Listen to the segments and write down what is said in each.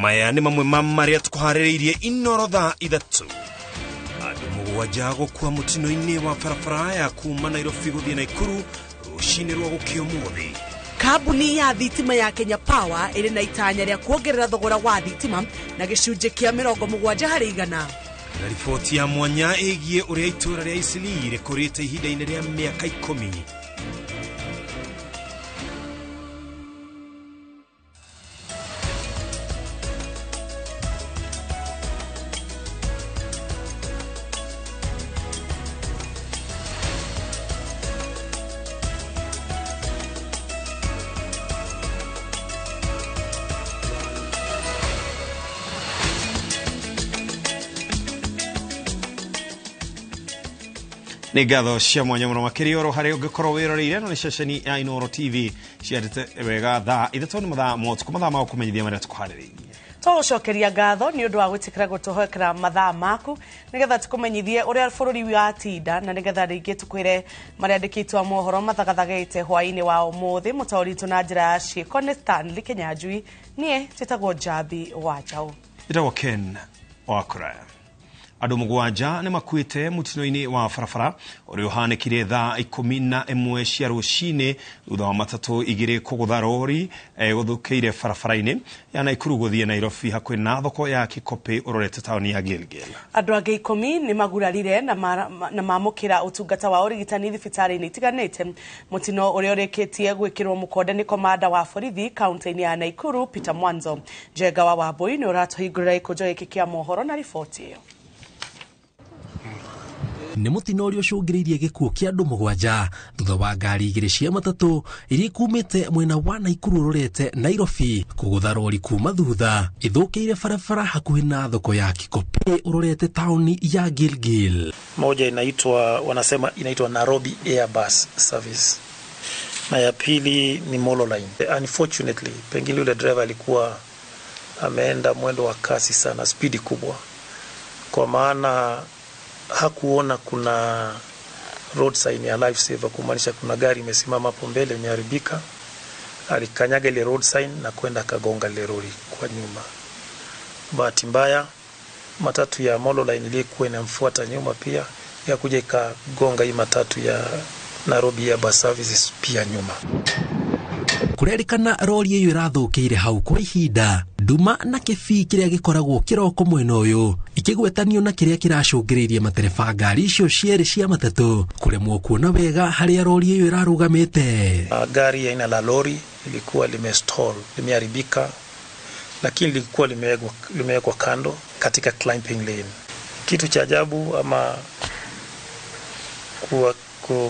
Maya nĩ mamwe ma marĩa tũkũharĩrĩirie Inoro thaa 3. Andũ 7 gũkua mũtino-inĩ wa barabara ya kuma Nairobi gũthiĩ Naikuru rũcinĩ rwa gũkĩa ũmũthĩ. Kambuni ya thitima ya Kenya Power ĩrĩ na itanya rĩa kuongerera thogora wa thitima na gĩcunjĩ kĩa 70%. Na riboti ya mwanya ĩgiĩ ũrĩa itũũra rĩa Eastleigh rĩkũrĩte ihinda-inĩ rĩa mĩaka 10. Nĩ ngatho cia mwanya mũno makĩria oro harĩa ũngĩkorwo wĩroreire no nĩ ceceni ya Inoro TV ciarĩte wega thaa 3 nĩ mathaa ma ũtukũ, mathaa ma gũkũmenyithia marĩa tũkũharĩrĩirie. Tũgũcokeria ngatho nĩ ũndũ wa gwĩtĩkĩra gũtũhokera mathaa maku nĩgetha tũkũmenyithie ũrĩa bũrũri watinda na nĩgetha rĩngĩ tũkwĩre marĩa andĩkĩtwo mohoro mathagathagĩte hwaĩ-inĩ wa ũmũthĩ. Mũtaũri witũ na njĩra ya ciĩko nĩ Stanley Kenyanjui, niĩ njĩtagwo Njambi wa Njaũ. Njĩtagwo Ken wa Kũraya. Andũ 7 nĩ makuĩte mũtino-inĩ wa barabara ũrĩa ũhanĩkire thaa 11 cia rũcinĩ thutha wa matatũ 2 kũgũtha rori gũthũkĩire barabara-inĩ ya Naikuru gũthiĩ Nairobi hakuhĩ na thoko ya Kikopĩ ũrorete taũni ya Gilgil. Andũ angĩ 10 nĩ magurarire na mamũkĩra ũtungata wa ũrigitani thibitarĩ-inĩ itiganĩte. Mũtino ũrĩa ũrĩkĩtie gwĩkĩrwo mũkonde nĩ komanda wa borithi kaunti-inĩ ya Naikuru Peter Mwanzo. Njenga wa Wambui nĩ ũratũhingũrĩra gĩkũnjo gĩkĩ kĩa mohoro na riboti ĩyo. Nĩ mũtino ũrĩa ũcũngĩrĩirie gĩkuũ kĩa andũ 7 thutha wa ngari 2 cia matatũ iria ikumĩte mwena wa Naikuru ũrorete Nairobi kũgũtha rori kuma thutha ithũkĩire barabara hakuhĩ na thoko ya Kikopĩ ũrorete taũni ya Gilgil. Moja inaitwa, wanasema inaitwa Nairobi Airbus Service, na ya pili ni Molo Line. Unfortunately, pengine yule driver alikuwa ameenda mwendo wa kasi sana, spidi kubwa, kwa maana hakuona kuna road sign ya life saver, kumaanisha kuna gari imesimama hapo mbele imeharibika. Alikanyaga ile road sign na kwenda akagonga ile lori kwa nyuma. Bahati mbaya matatu ya Molo Line ilikuwa inamfuata nyuma pia, ikakuja ikagonga hii matatu ya Nairobi Airbus Services pia nyuma. Kurerikana rori ĩyo ĩrathũkĩire hau kwa ihinda nduma na kĩbii kĩrĩa gĩkoragwo kĩroko mwena ũyũ ikĩgwetanio na kĩrĩa kĩracũngĩrĩirie matereba ngari icio cierĩ cia matatũ kũremwo kuona wega harĩa rori ĩyo ĩrarũgamĩte. Gari aina la lori lilikuwa limestall, limeharibika, lakini lilikuwa limewekwa kando katika climbing lane. Kitu cha ajabu ama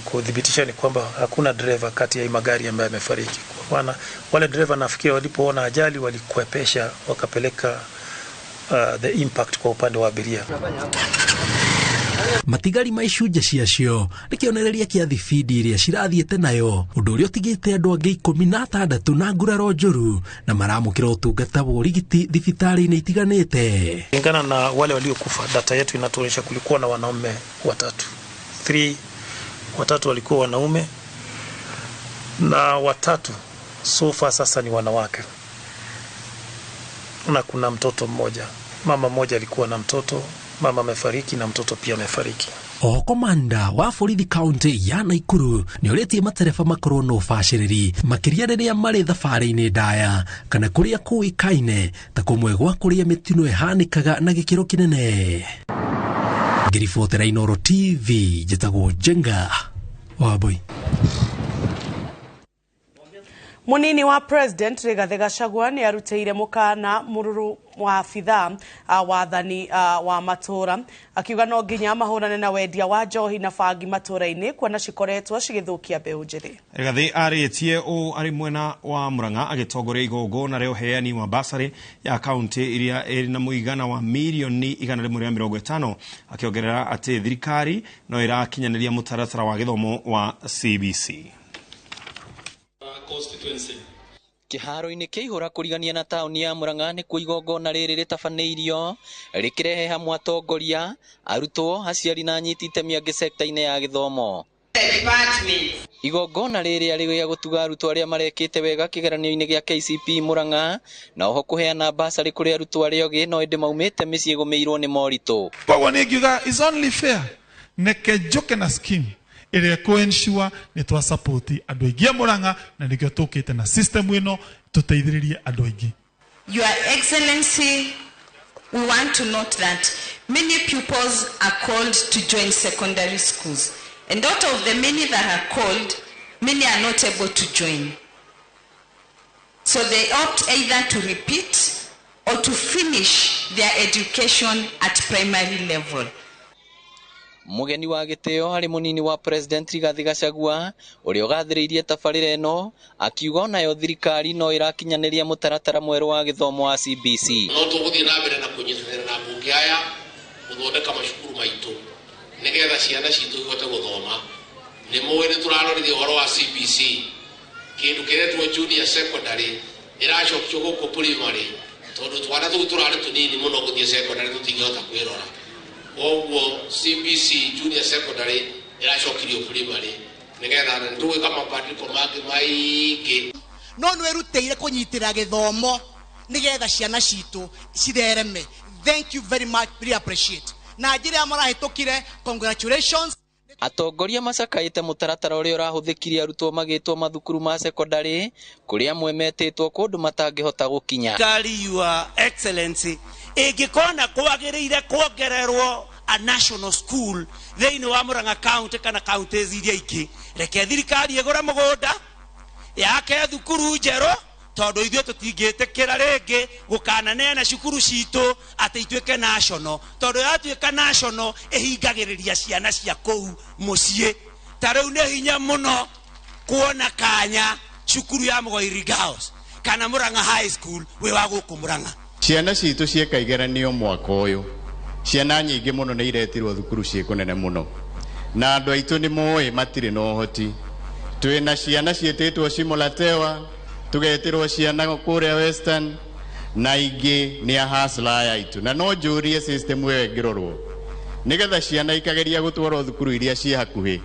kudhibitisha ni kwamba hakuna driver kati ya hii magari ambaye amefariki. Kwa maana wale driver nafikiri walipoona ajali walikuepesha wakapeleka the impact kwa upande wa abiria. Matigari ma icunjĩ ciacio nĩ kĩonereria kĩa thibindi iria cirathiĩte nayo, ũndũ ũrĩa ũtigĩte andũ angĩ 16 na nguraro njũru na maramũkĩra ũtungata wa ũrigiti thibitarĩ-inĩ itiganĩte. Kulingana na wale waliokufa, data yetu inatuonyesha kulikuwa na wanaume 3. 3 walikuwa wanaume na 3 so far sasa ni wanawake, na kuna mtoto mmoja. Mama mmoja alikuwa na mtoto, mama amefariki na mtoto pia amefariki. Oho komanda wa borithi kaunti ya Naikuru nĩ ũrĩtie matereba makorwo na ũbacĩrĩri makĩria rĩrĩa marĩ thabarĩ-inĩ ndaya kana kũrĩa kũĩkaine ta kũmwe gwa kũrĩa mĩtino ĩhanĩkaga na gĩkĩro kĩnene. Ngĩribotera Inoro TV njĩtagwo Njenga Wambui. Munini wa President Rigathi Gachagua nĩ arutĩire mũkana mũrũrũ wa abithaa wathani wa matũra akiuga no nginya mahũrane na wendia wa njohi na bangi matũra-inĩ kuona cikoretwo cigĩthũkia mbeũ njĩthĩ. Rigathi arĩtie ũũ arĩ mwena wa Murang'a agĩtongoria igongona rĩa ũheani wa basarĩ ya kaunti iria ĩrĩ na mũigana wa mirioni 150, akĩongerera atĩ thirikari no ĩrakinyanĩria mũtaratara wa gĩthomo wa CBC. Kĩharo-inĩ kĩa ihũra kũrigania na taũni ya Murang'a nĩkuo igongona rĩrĩ rĩtabanĩirio rĩkĩrehe hamwe atongoria, arutwo, aciari na anyiti itemi angĩ sekta-inĩ ya gĩthomo. Igongona rĩrĩa rĩa gũtuga arutwo arĩa marekĩte wega kĩgeranio-inĩ gĩa KCPE Murang'a na oho kũheana basarĩ kũrĩ arutwo arĩa ogĩ no ĩndĩ maumĩte mĩciĩ gũmĩirwo nĩ moritũ. Koguo nĩ ngiuga is only fair neke njoke na scheme ĩrĩa ĩkũ ensure nĩ twa support andũ aingĩ a Murang'a, na nĩkĩo tũkĩte na system ĩno tũteithĩrĩrie andũ aingĩ. Your Excellency, we want to note that many pupils are called to join secondary schools. And out of the many that are called, many are not able to join. So they opt either to repeat or to finish their education at primary level. Mũgeni wa gĩtĩo harĩ mũnini wa President Rigathi Gachagua ũrĩa ũgathĩrĩirie tabarĩra ĩno akiuga onayo thirikari no ĩrakinyanĩria mũtaratara mwerũ wa gĩthomo wa CBC. No tũgũthiĩ na mbere na kũnyitanĩra na mbunge aya gũthondeka macukuru maitũ nĩgetha ciana citũ ihote gũthoma. Nĩ mũĩ nĩ tũrarorithia ũhoro wa CBC, kĩndũ kĩretwo junior secondary ĩracokio gũkũ primary tondũ twana tũu tũrarĩ tũnini mũno gũthiĩ secondary tũtingĩhota kwĩrora. Koguo CBC junior secondary ĩracokirio primary nĩgetha nĩtũgwĩka mabadiliko mangĩ maingĩ. No nĩwĩrutĩire kũnyitĩra gĩthomo nĩgetha ciana citũ cithereme. Thank you very much, really appreciate. Na njĩra ya marahĩtũkire, congratulations. Atongoria macakaĩte mũtaratara ũrĩa ũrahũthĩkire arutwo magĩtwo mathukuru ma sekondari kũrĩa amwe metĩtwo kũndũ matangĩhota gũkinya. Thirikari, Your Excellency, ĩngĩkona kwagĩrĩire kuongererwo a national school thĩinĩ wa Murang'a County kana counties iria ingĩ, reke thirikari ĩgũre mũgũnda yake thukuru njerũ, tondũ ithuĩ tũtingĩtĩkĩra rĩngĩ gũkananeana cukuru citũ atĩ ituĩke national, tondũ yatuĩka national ĩhingagĩrĩria ciana cia kũu mũciĩ. Ta rĩu nĩ hinya mũno kuona kanya cukuru ya Mugoiri Girls kana Murang'a High School wĩ wa gũkũ Murang'a. Ciana citũ cieka igeranio mwaka ũyũ, ciana nyingĩ mũno nĩ iretirwo thukuru ciĩ kũnene mũno, na andũ aitũ nĩ moĩ matirĩ na ũhoti. Twĩna ciana ciĩtĩtwo Shimolatewa, tugetirwo ciana kũrĩa Western, na ingĩ nĩ a hustler aya aitũ. Na no njũrie system ĩyo ĩngĩrorwo nĩgetha ciana ikageria gũtwarwo thukuru iria ciĩ hakuhĩ.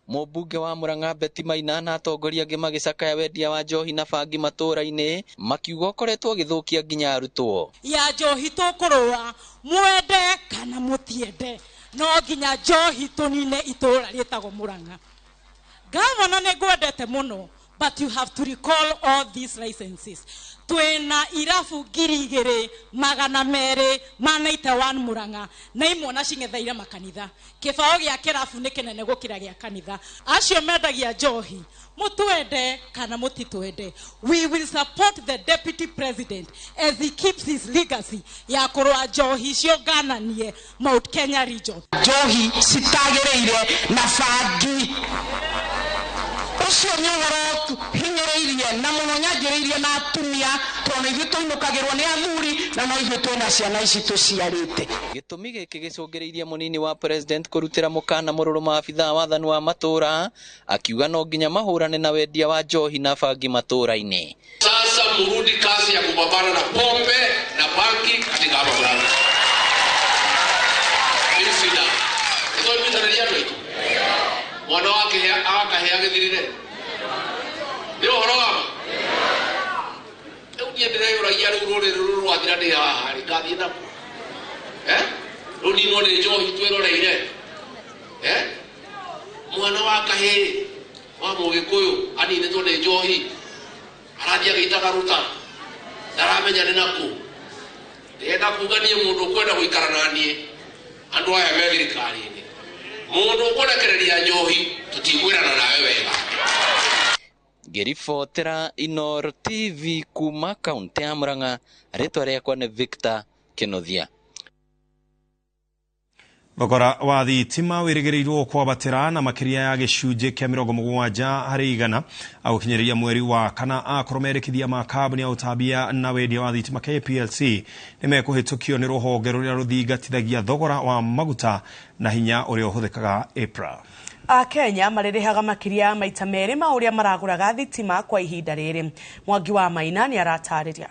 Mũmbunge wa Murang'a Betty Maina na atongoria angĩ magĩcakaya wendia wa njohi na bangi matũũra-inĩ makiuga ũkoretwo ũgĩthũkia nginya arutwo. Ya njohi tũkũrũa mwende kana mũtiende, no nginya njohi tũnine itũũra rĩtagwo Murang'a. Gavana nĩ ngwendete mũno, but you have to recall all these licenses. Twĩna irabu 2,291 Murang'a na imwe na cing'etheire makanitha. Kĩbaũ gĩa kĩrabu nĩ kĩnene gũkĩra gĩa kanitha. Acio mendagia njohi, mũtwende kana mũtitwende, we will support the deputy president as he keeps his legacy ya kũrũa njohi ciongananie Mount Kenya region. Njohi citagĩrĩire na bangi ũcio nĩ ũhoro hinyĩrĩirie na mũno nyanjĩrĩirie na atumia, tondũ ithuĩ tũinũkagĩrwo nĩ athuri na no ithuĩ twĩna ciana ici tũciarĩte. Gĩtũmi gĩkĩ gĩcũngĩrĩirie mũnini wa president kũrutĩra mũkana mũrũrũ maabithaa wathani wa matũũra akiuga no nginya mahũrane na wendia wa njohi na bangi matũũra-inĩ. Sasa murudi kasi ya kupambana na pombe na bangi katika hapa Murang'a. Sina. Nĩtwanyitanĩria andũ aitũ. Mwana wake akahea gĩthirire. Nĩ ũhoro wa ma? Rĩu niĩ ndĩreyũragia rĩu rũrĩrĩ rũrũ rwathira ndĩ haha rĩ, ngathiĩ nakũ? Rũninwo nĩ njohi twĩroreire. Mwana wa kahĩĩ wa Mũgĩkũyũ aninĩtwo nĩ njohi, arathiĩ agĩitaga rũta, ndaramenya nĩ nakũ. Ndĩrenda kuga niĩ mũndũ ũkwenda gũikara na niĩ, andũ aya me thirikari-inĩ, mũndũ ũkũrekereria njohi tũtikwĩrana nawe wega. Ngĩribotera Inooro TV kuma kaunti ya Murang'a, rĩtwa rĩakwa nĩ Victor Kĩnuthia. Thogora wa thitima wĩrĩgĩrĩirwo kwambatĩra na makĩria ya gĩcunjĩ kĩa 70% agũkinyĩrĩria mweri wa kana akorwo merĩkithia ma kambuni ya ũtambia na wendia wa thitima KPLC nĩ mekũhĩtũkio nĩ rũhonge rũrĩa rũthingatithagia thogora wa maguta na hinya ũrĩa ũhũthĩkaga EPRA. Akenya marĩrĩhaga makĩria maita merĩ ma ũrĩa maragũraga thitima kwa ihinda rĩrĩ. Mwangi wa Maina nĩ aratarĩria.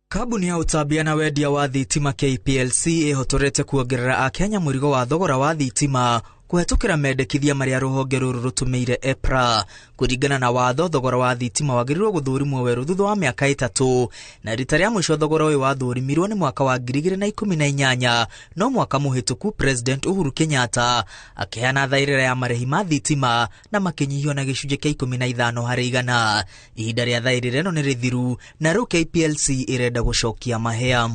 Kambuni ya ũtambia na wendia wa thitima KPLC ĩhotorete kuongerera Akenya mũrigo wa thogora wa thitima kũhetũkĩra mendekithia marĩa rũhonge rũrũ rũtũmĩire EPRA. Kũringana na watho, thogora wa thitima wagĩrĩirwo gũthũrimwo werũ thutha wa mĩaka 3, na rita rĩa mũico thogora ũyũ wathũrimirwo nĩ mwaka wa 2018. No mwaka mũhĩtũku President Uhuru Kenyatta akĩheana thaĩrĩra ya marĩhi ma thitima na makĩnyihio na gĩcunjĩ kĩa 15 harĩ igana. Ihinda rĩa thaĩrĩra ĩno nĩ rĩthiru na rĩu KPLC ĩrenda gũcokia mahĩa.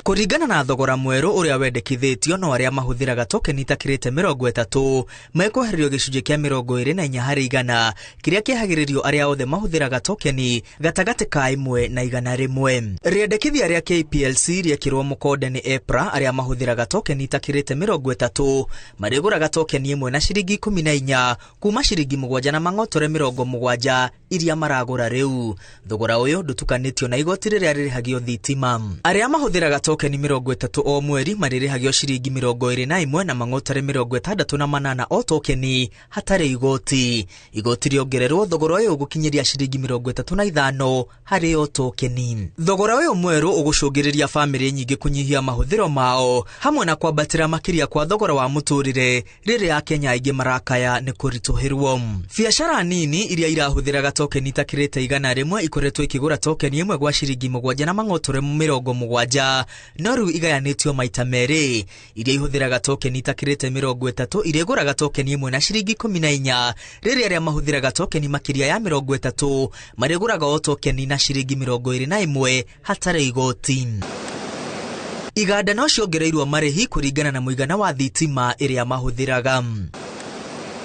Kũringana na thogora mwerũ ũrĩa wendekithĩtio, no arĩa mahũthĩraga tokeni itakĩrĩte 30 mekwehererio gĩcunjĩ kĩa 24 harĩ igana kĩrĩa kĩehagĩrĩrio arĩa othe mahũthĩraga tokeni gatagatĩ ka 1 na 101. Rĩendekithia rĩa KPLC rĩekĩrwo mũkonde nĩ EPRA, arĩa mahũthĩraga tokeni itakĩrĩte 30 marĩgũraga tokeni ĩmwe na ciringi 14 kuma ciringi 7 na mang'otore 70 iria maragũra rĩu. Thogora ũyũ ndũtukanĩtio na igoti rĩrĩa rĩrĩhagio thitima. Arĩa mahũthĩraga tokeni 30 o mweri marĩrĩhagio ciringi 21 na mang'otore 68 o tokeni hatarĩ igoti. Igoti rĩongererwo, thogora ũyũ ũgũkinyĩria ciringi 35 harĩ o tokeni. Thogora ũyũ mwerũ ũgũcũngĩrĩria bamĩrĩ nyingĩ kũnyihia mahũthĩro mao hamwe na kwambatĩra makĩria kwa thogora wa mũtũrĩre rĩrĩa Akenya aingĩ marakaya nĩ kũritũhĩrwo. Biacara nini iria irahũthĩraga tokeni itakĩrĩte 100 ikoretwo ikĩgũra tokeni ĩmwe gwa ciringi 7 na mang'otore 70, no rĩu igayanĩtio maita merĩ. Iria ihũthĩraga tokeni itakĩrĩte 30 irĩgũraga tokeni ĩmwe na ciringi 14, rĩrĩa arĩa mahũthĩraga tokeni makĩria ya 30 marĩgũraga o tokeni na ciringi 21 hatarĩ igoti. Iganda no ciongereirwo marĩhi kũringana na mũigana wa thitima ĩrĩa mahũthĩraga.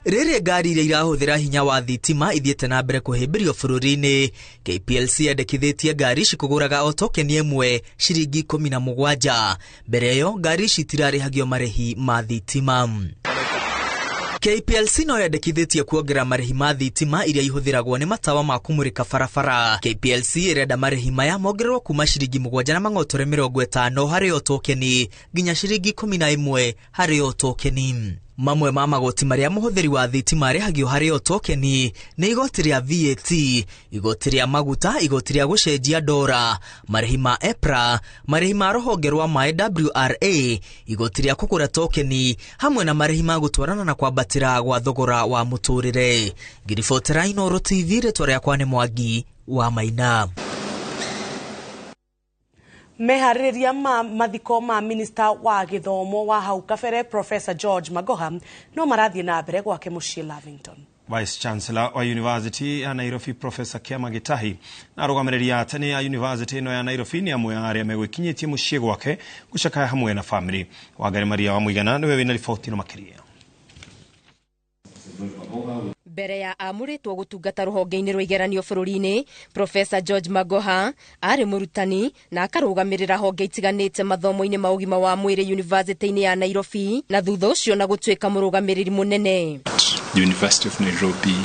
Rĩrĩ ngari iria irahũthĩra hinya wa thitima ithiĩte na mbere kũhĩmbĩrio bũrũri-inĩ, KPLC yendekithĩtie ngari ici kũgũraga o tokeni ĩmwe ciringi 17. Mbere ĩyo ngari ici itirarĩhagio marĩhi ma thitima. KPLC no yendekithĩtie kuongerera marĩhi ma thitima iria ihũthĩragwo nĩ matawa ma kũmũrĩka barabara. KPLC ĩrenda marĩhi maya mongererwo kuma ciringi 7 na mang'otore 50 harĩ o tokeni nginya ciringi 11 harĩ o tokeni. Mamwe ma magoti marĩa mũhũthĩri wa thitima arĩhagio harĩ o tokeni nĩ igoti rĩa VAT, igoti rĩa maguta, igoti rĩa gũcenjia ndora, marĩhi ma EPRA, marĩhi ma rũhonge rwa maĩ WRA, igoti rĩa kũgũra tokeni hamwe na marĩhi ma gũtwarana na kwambatĩra gwa thogora wa mũtũrĩre. Ngiribotera Inooro TV, rĩtwa rĩakwa nĩ Mwangi wa Maina. Meharĩrĩria ma mathiko ma minista wa gĩthomo wa hau kabere Professor George Magoha no marathiĩ na mbere gwake mũciĩ Lavington. Vice Chancellor wa University ya Nairobi Professor Kiama Gitahi na arũgamĩrĩri a tene ya University ĩno ya Nairobi nĩ amwe a arĩa megwĩkinyĩtie mũciĩ gwake gũcakaya hamwe na famĩlĩ. Wangari Maria wa Mũigana nĩwe wĩna riboti ĩno makĩria. Mbere ya amũrĩtwo gũtungata rũhonge-inĩ rwa igeranio bũrũri-inĩ, Professor George Magoha arĩ mũrutani na akarũgamĩrĩra honge itiganĩte mathomo-inĩ ma ũgima wa mwĩrĩ University-inĩ ya Nairobi, na thutha ũcio na gũtuĩka mũrũgamĩrĩri mũnene. The University of Nairobi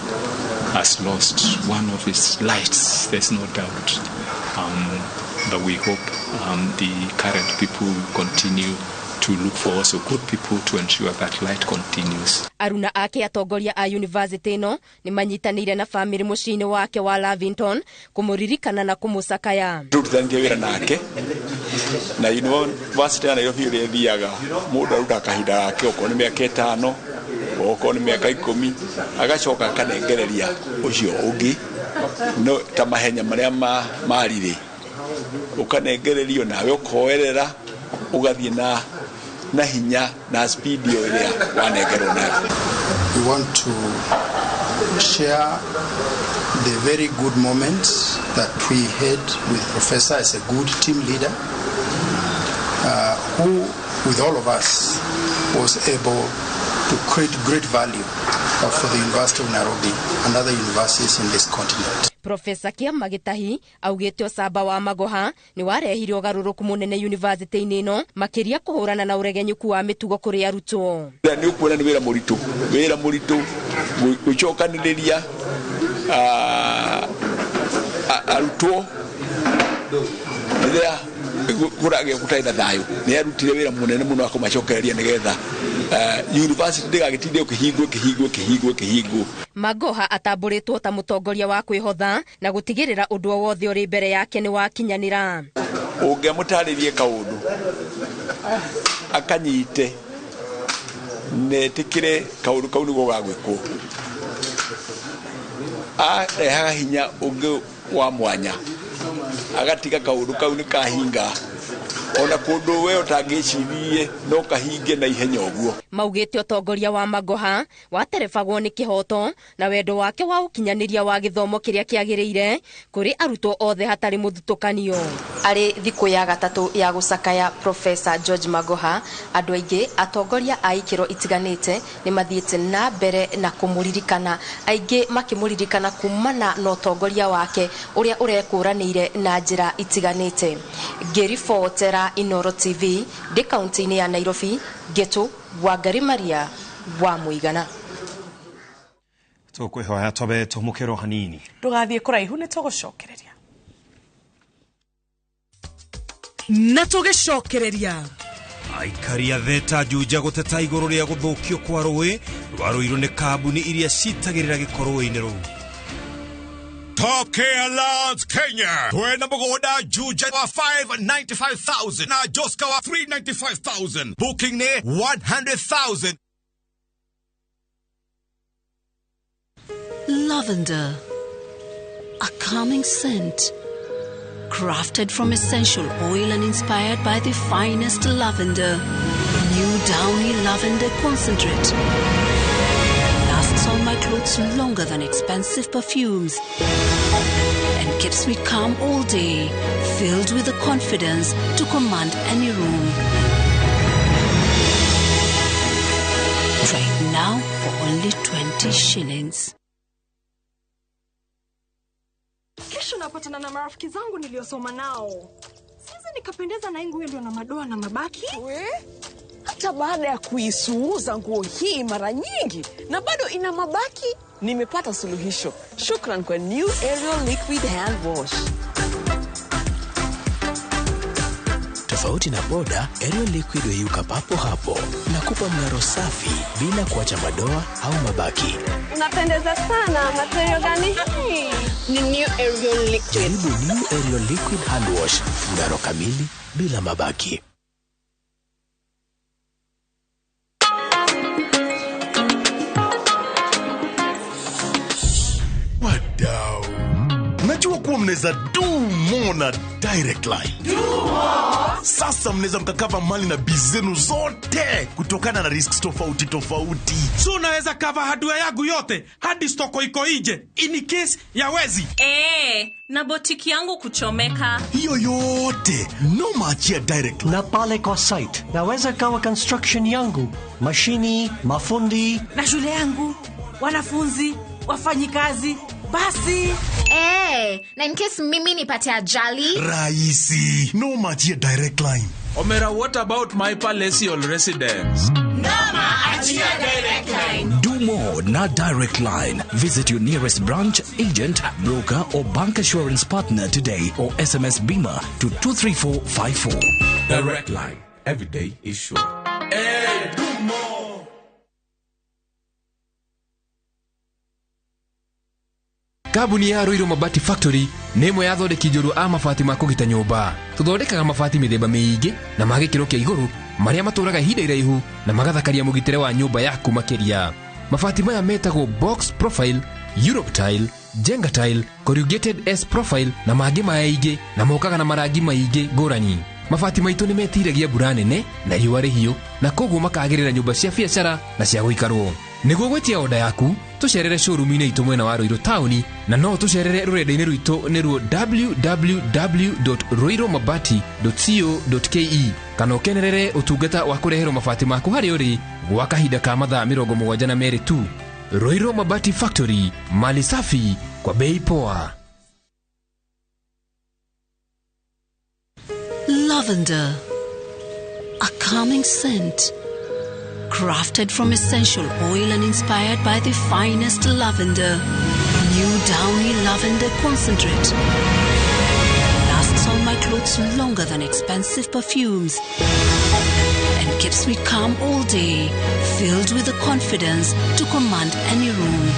has lost one of its lights, there's no doubt. But we hope the current people will continue to look for also good people to ensure that light continues. Aruna ake atongoria a university ĩno nĩ manyitanĩire na famĩlĩ mũciĩ-inĩ wake wa Lavington kũmũririkana na kũmũcakaya. Tũrutithanirie wĩra nake na university ya Nairobi ũrĩa ĩthiaga, mũndũ arutaga kahinda gake, okorwo nĩ mĩaka 5, okorwo nĩ mĩaka 10, agacoka akanengereria ũcio ũngĩ, no ta mahenya marĩa marirĩ ũkanengererio nawe ũkoerera ũgathiĩ na hinya na speed ĩrĩa wanengerwo nayo. We want to share the very good moments that we had with Professor as a good team leader, who with all of us was able to create great value for the University of Nairobi and other universities in this continent. Professor Kiama Gitahi augĩte ũcamba wa Magoha nĩ warehire ũgarũrũku mũnene university-inĩ ĩno, makĩria kũhũrana na ũregenyũku wa mĩtugo kũrĩ arutwo. Nĩ ũkuona nĩ wĩra mũritũ gũcokanĩrĩria arutwo rĩrĩa kũragĩa gũtarĩ na thayũ. Nĩ arutire wĩra mũnene mũno wa kũmacokereria nĩgetha university ndĩgagĩtinde ũkĩhingwo. Magoha atambũrĩtwo ta mũtongoria wa kwĩhotha na gũtigĩrĩra ũndũ o wothe ũrĩ mbere yake nĩ wakinyanĩra. Ũngĩamũtarĩrie kaũndũ akanyite Netikire kaundu kau niguo gagwikwo. Arehaga hinya ungi wa mwanya agatiga kaundu kau ni kahinga ona kundu we utangicirie no kahinge na ihenya uguo. Maugite utongoria wa Magoha waterebagwo ni kihoto na wendo wake wa ukinyaniria wa githomo kiria kiagiriire kuri arutwo othe hatari muthutukanio. Ari thiku ya gatatu ya gucakaya Professor George Magoha, andu aingi atongoria a ikiro itiganite ni mathiite na mbere na kumuririkana, aingi makimuririkana kumana na utongoria wake uria urekuranire na njira itiganite. Ngiribotera Inoro TV ndi kaunti-ini ya Nairobi, Ngetu Wangari Maria wa Muigana. Tukwihoya twabe tumukiro hanini ndugathie kuraihu ni tugucokereria na tugicokereria. Aikari a Theta Juja guteta iguru ria guthukio kwa rui rwa Ruiru ni kambuni iria citagirira giko rui-ini ruu. Top Care Lands Kenya. Twena mugunda Juja wa 595,000 na Joska wa 395,000. Booking ne 100,000. Lavender, a calming scent, crafted from essential oil and inspired by the finest lavender. New Downy Lavender Concentrate lasts on my clothes longer than expensive perfumes and keeps me calm all day, filled with the confidence to command any room. Try it now for only 20 shillings. Kesho napatana na marafiki zangu niliosoma nao. Siwezi nikapendeza na nguo ndio na madoa na mabaki. We? Hata baada ya kuisuuza nguo hii mara nyingi na bado ina mabaki, nimepata suluhisho. Shukran kwa New Ariel Liquid Hand Wash. Tofauti na boda, Ariel Liquid huyuka papo hapo na kupa mng'aro safi bila kuacha madoa au mabaki. Unapendeza sana, material gani hii? Ni New Ariel Liquid. Jaribu New Ariel Liquid Hand Wash, mng'aro kamili bila mabaki. Wadau, najua kuwa mnaweza do more na Direct Line. Do more. Sasa mnaweza mkakava mali na biz zenu zote kutokana na risks tofauti tofauti. So unaweza cover hardware yangu yote hadi stoko iko nje in case ya wezi. Na botiki yangu kuchomeka. Hiyo yote no maachia Direct Line. Na pale kwa site naweza kawa construction yangu, mashini, mafundi na shule yangu, wanafunzi, wafanyikazi. Basi. Na in case mimi nipate ajali. Raisi, no maachia Direct Line. Omera, what about my palatial residence? Noma achia Direct Line. Do more na Direct Line. Visit your nearest branch, agent, broker or bank assurance partner today or SMS BIMA to 23454. Direct Line. Every day is sure. Hey, do more. Kambuni ya Ruiru Mabati Factory nĩ ĩmwe ya athondeki njorua a mabati ma kũgita nyũmba. Tũthondekaga mabati mĩthemba mĩingĩ na ma gĩkĩro kĩa igũrũ marĩa matũraga ihinda iraihu na magathakaria mũgitĩre wa nyũmba yaku makĩria. Mabati maya metagwo box profile, Europe tile, Jenga tile, corrugated S profile na mangĩ maingĩ na mokaga na marangi maingĩ ngũrani. Mabati maitũ nĩ metiragia mbura nene na riũa rĩhiũ na koguo makagĩrĩra nyũmba cia biacara na cia gũikarwo. Nĩguo gwĩtia oda yaku, tũcerere showroom-inĩ itũ mwena wa Ruiru taũni na no tũcerere rũrenda-inĩ rwitũ nĩruo www.ruirumabati.co.ke kana ũkenerere ũtungata wa kũreherwo mabati maku harĩa ũrĩ gwa kahinda ka mathaa 72 tu. Ruiru Mabati Factory, mali safi kwa bei poa. Lavender, a calming scent, crafted from essential oil and inspired by the finest lavender. New Downy Lavender Concentrate lasts on my clothes longer than expensive perfumes and keeps me calm all day, filled with the confidence to command any room.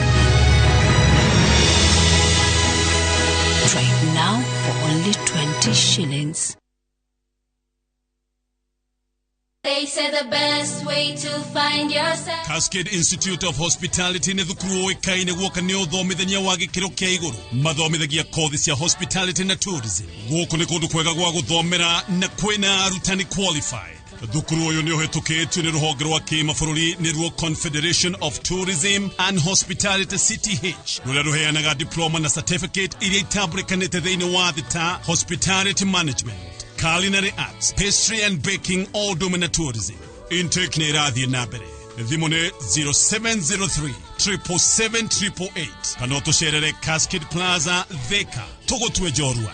Try it now for only 20 shillings. They say the best way to find yourself. Cascade Institute of Hospitality nĩ thukuru ũĩkaine guoka nĩ ũthomithania wa gĩkĩro kĩa igũrũ. Mathomithagia kothi cia hospitality na tourism. Gũkũ nĩ kũndũ kwega gwa gũthomera na kwĩna arutani qualified. Thukuru ũyũ nĩ ũhĩtũkĩtio nĩ rũhonge rwa kĩmabũrũri nĩruo Confederation of Tourism and Hospitality CTH, rũrĩa rũheanaga diploma na certificate iria itambũrĩkanĩte thĩinĩ wa thĩ ta hospitality management, culinary arts, pastry and baking, all na tourism. Intake nĩ ĩrathiĩ na mbere. Thimũ nĩ 0703 777 888 kana ũtũcerere Cascade Plaza, Thika. Tũgũtue njorua.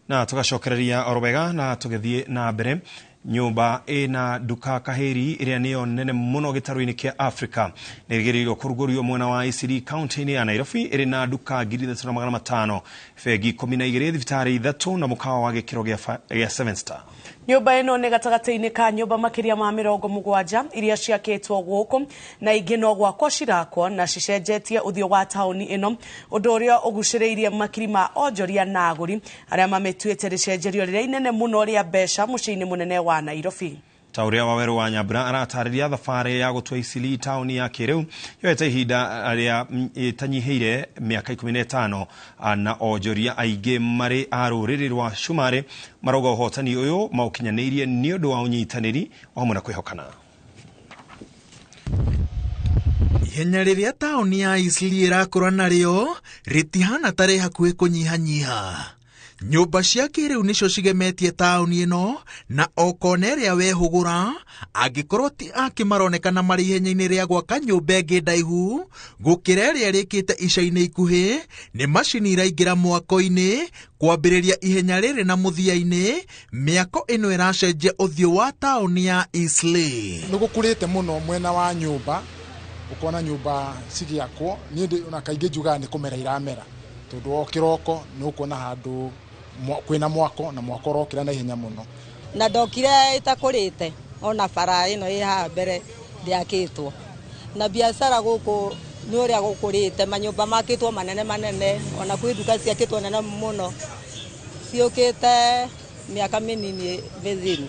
Na tugacokereria oro wega na tugithie na mbere. Nyumba ina duka kaheri iria niyo nene muno gitaru-ini kia Afrika nĩrĩgĩrĩirwo kũrugũrio mwena wa Eastleigh kaunti-inĩ ya Nairobi. Ĩrĩ na duka 3500, bengi 12, thibitarĩ 3 na mũkawa wa gĩkĩro gĩa 7 star. Nyũmba ĩno nĩ gatagatĩ-inĩ ka nyũmba makĩria ma 70 iria ciakĩtwo gũkũ na ingĩ no gwakwo cirakwo na cicenjetie ũthiũ wa taũni ĩno, ũndũ ũrĩa ũgucĩrĩirie makiri ma onjoria na agũri arĩa mamĩtuĩte rĩcenjerio rĩrĩa inene mũno rĩa mbeca mũciĩ-inĩ mũnene wa Nairobi. Ta ũrĩa Waweru wa Nyambura aratarĩria, thabarĩ ya gũtua Eastleigh taũni ya kĩrĩu yoete ihinda rĩa ĩtanyihĩire mĩaka 15, na onjoria aingĩ marĩ a rũrĩrĩ rwa Cumarĩ marauga ũhotani ũyũ maũkinyanĩirie nĩ ũndũ wa ũnyitanĩri o hamwe na kwĩhokana. Ihenya rĩrĩa taũni ya Eastleigh ĩrakũra narĩo rĩtihana ta rĩ hakuhĩ kũnyihanyiha. Nyũmba cia kĩrĩu nĩcio cigemetie taũni ĩno, na o kona ĩrĩa wehũgũra angĩkorwo ti aki maronekana marĩ ihenya-inĩ rĩa gwaka nyũmba ĩngĩ ndaihu gũkĩra ĩrĩa ĩrĩkĩte ica-inĩ ikuhĩ, nĩ macini iraingĩra mwako-inĩ kwambĩrĩria ihenya rĩrĩ na mũthia-inĩ. Mĩako ĩno ĩracenjia ũthiũ wa taũni ya Eastleigh. Nĩ gũkũrĩte mũno mwena wa nyũmba, ũkona nyũmba cigĩakwo. Niĩ ona kaingĩ njugaga nĩ kũmera iramera, tondũ o kĩroko nĩ ũkuona handũ kwĩna mwako na mwako ũrokĩra na ihenya mũno. Na ndokire ĩtakũrĩte, ona bara ĩno ĩ haha mbere ndĩakĩtwo, na biacara gũkũ nĩ ũrĩa gũkũrĩte, manyũmba makĩtwo manene manene, ona kwĩ nduka ciakĩtwo nene mũno ciũkĩte mĩaka mĩnini mĩthiru.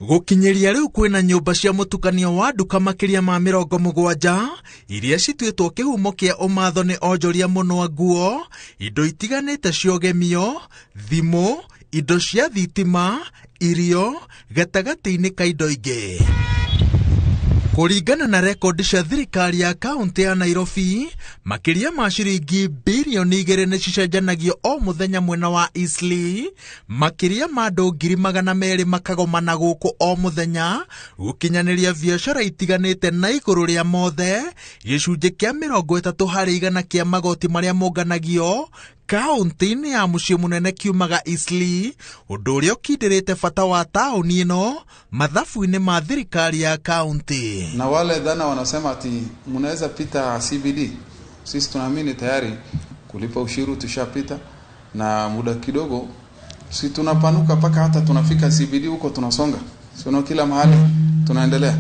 Gũkinyĩria rĩu kwĩna nyũmba cia mũtukanio wa nduka makĩria ma 70 iria cituĩtwo kĩhumo kĩa ũmatho nĩ onjoria mũno a nguo, indo itiganĩte cia ũgemio, thimũ, indo cia thitima, irio, gatagatĩ-inĩ ka indo ingĩ. Kũringana na rekondi cia thirikari ya kaunti ya Nairobi, makĩria ma ciringi birioni 2 nĩ cicenjanagio o mũthenya mwena wa Eastleigh. Makĩria ma andũ 200,000 makagomana gũkũ o mũthenya gũkinyanĩria biacara itiganĩte, na igũrũ rĩa mothe gĩcunjĩ kĩa 30 harĩ igana kĩa magoti marĩa monganagio kaunti-inĩ ya mũciĩ mũnene kiumaga Eastleigh, ũndũ ũrĩa ũkindĩrĩte bata wa taũni ĩno mathabu-inĩ ma thirikari ya kaunti. Na wale dhana wanasema ati mnaweza pita CBD, sisi tunaamini tayari kulipa ushuru tushapita, na muda kidogo si tunapanuka paka hata tunafika CBD huko, tunasonga sio kila mahali tunaendelea.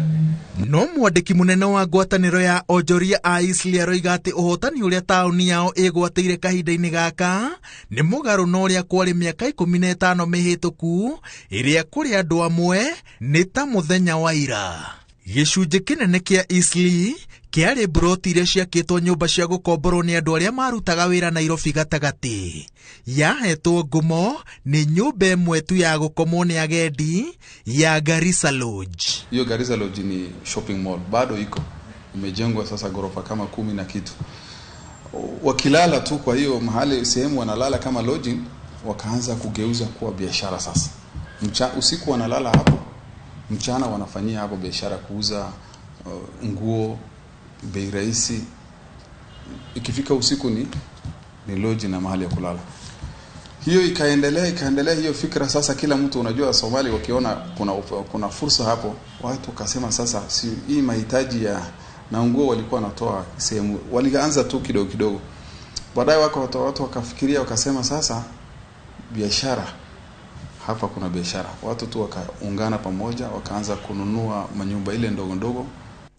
No mwandĩki mũnene wa ngwatanĩro ya onjoria a Eastleigh aroiga atĩ ũhotani ũrĩa taũni yao ĩgwatĩire kahinda-inĩ gaka nĩ mũgarũ na ũrĩa kwarĩ mĩaka 15 mĩhĩtũku, ĩrĩa kũrĩ andũ amwe nĩ ta mũthenya wa ira. Gĩcunjĩ kĩnene kĩa Eastleigh kĩarĩ mburoti iria ciakĩtwo nyũmba cia gũkomborwo nĩ andũ arĩa marutaga wĩra Nairobi gatagatĩ. Yahetwo ngumo nĩ nyũmba ĩmwe tu ya gũkomwo nĩ agendi ya Garissa Lodge. Hiyo Garissa Lodge ni shopping mall, bado iko imejengwa sasa ghorofa kama 10 na kitu. Wakilala tu kwa hiyo mahali sehemu wanalala kama lodging, wakaanza kugeuza kuwa biashara sasa. Usiku wanalala hapo, mchana wanafanyia hapo biashara, kuuza nguo bei rahisi. Ikifika usiku ni lodge na mahali ya kulala. Hiyo ikaendelea hiyo fikra sasa. Kila mtu, unajua Somali wakiona kuna fursa hapo, watu wakasema sasa si hii mahitaji ya na nguo walikuwa wanatoa sehemu, walianza tu kidogo kidogo. Baadaye watu wakafikiria wakasema sasa biashara hapa, kuna biashara. Watu tu wakaungana pamoja wakaanza kununua manyumba ile ndogo ndogo.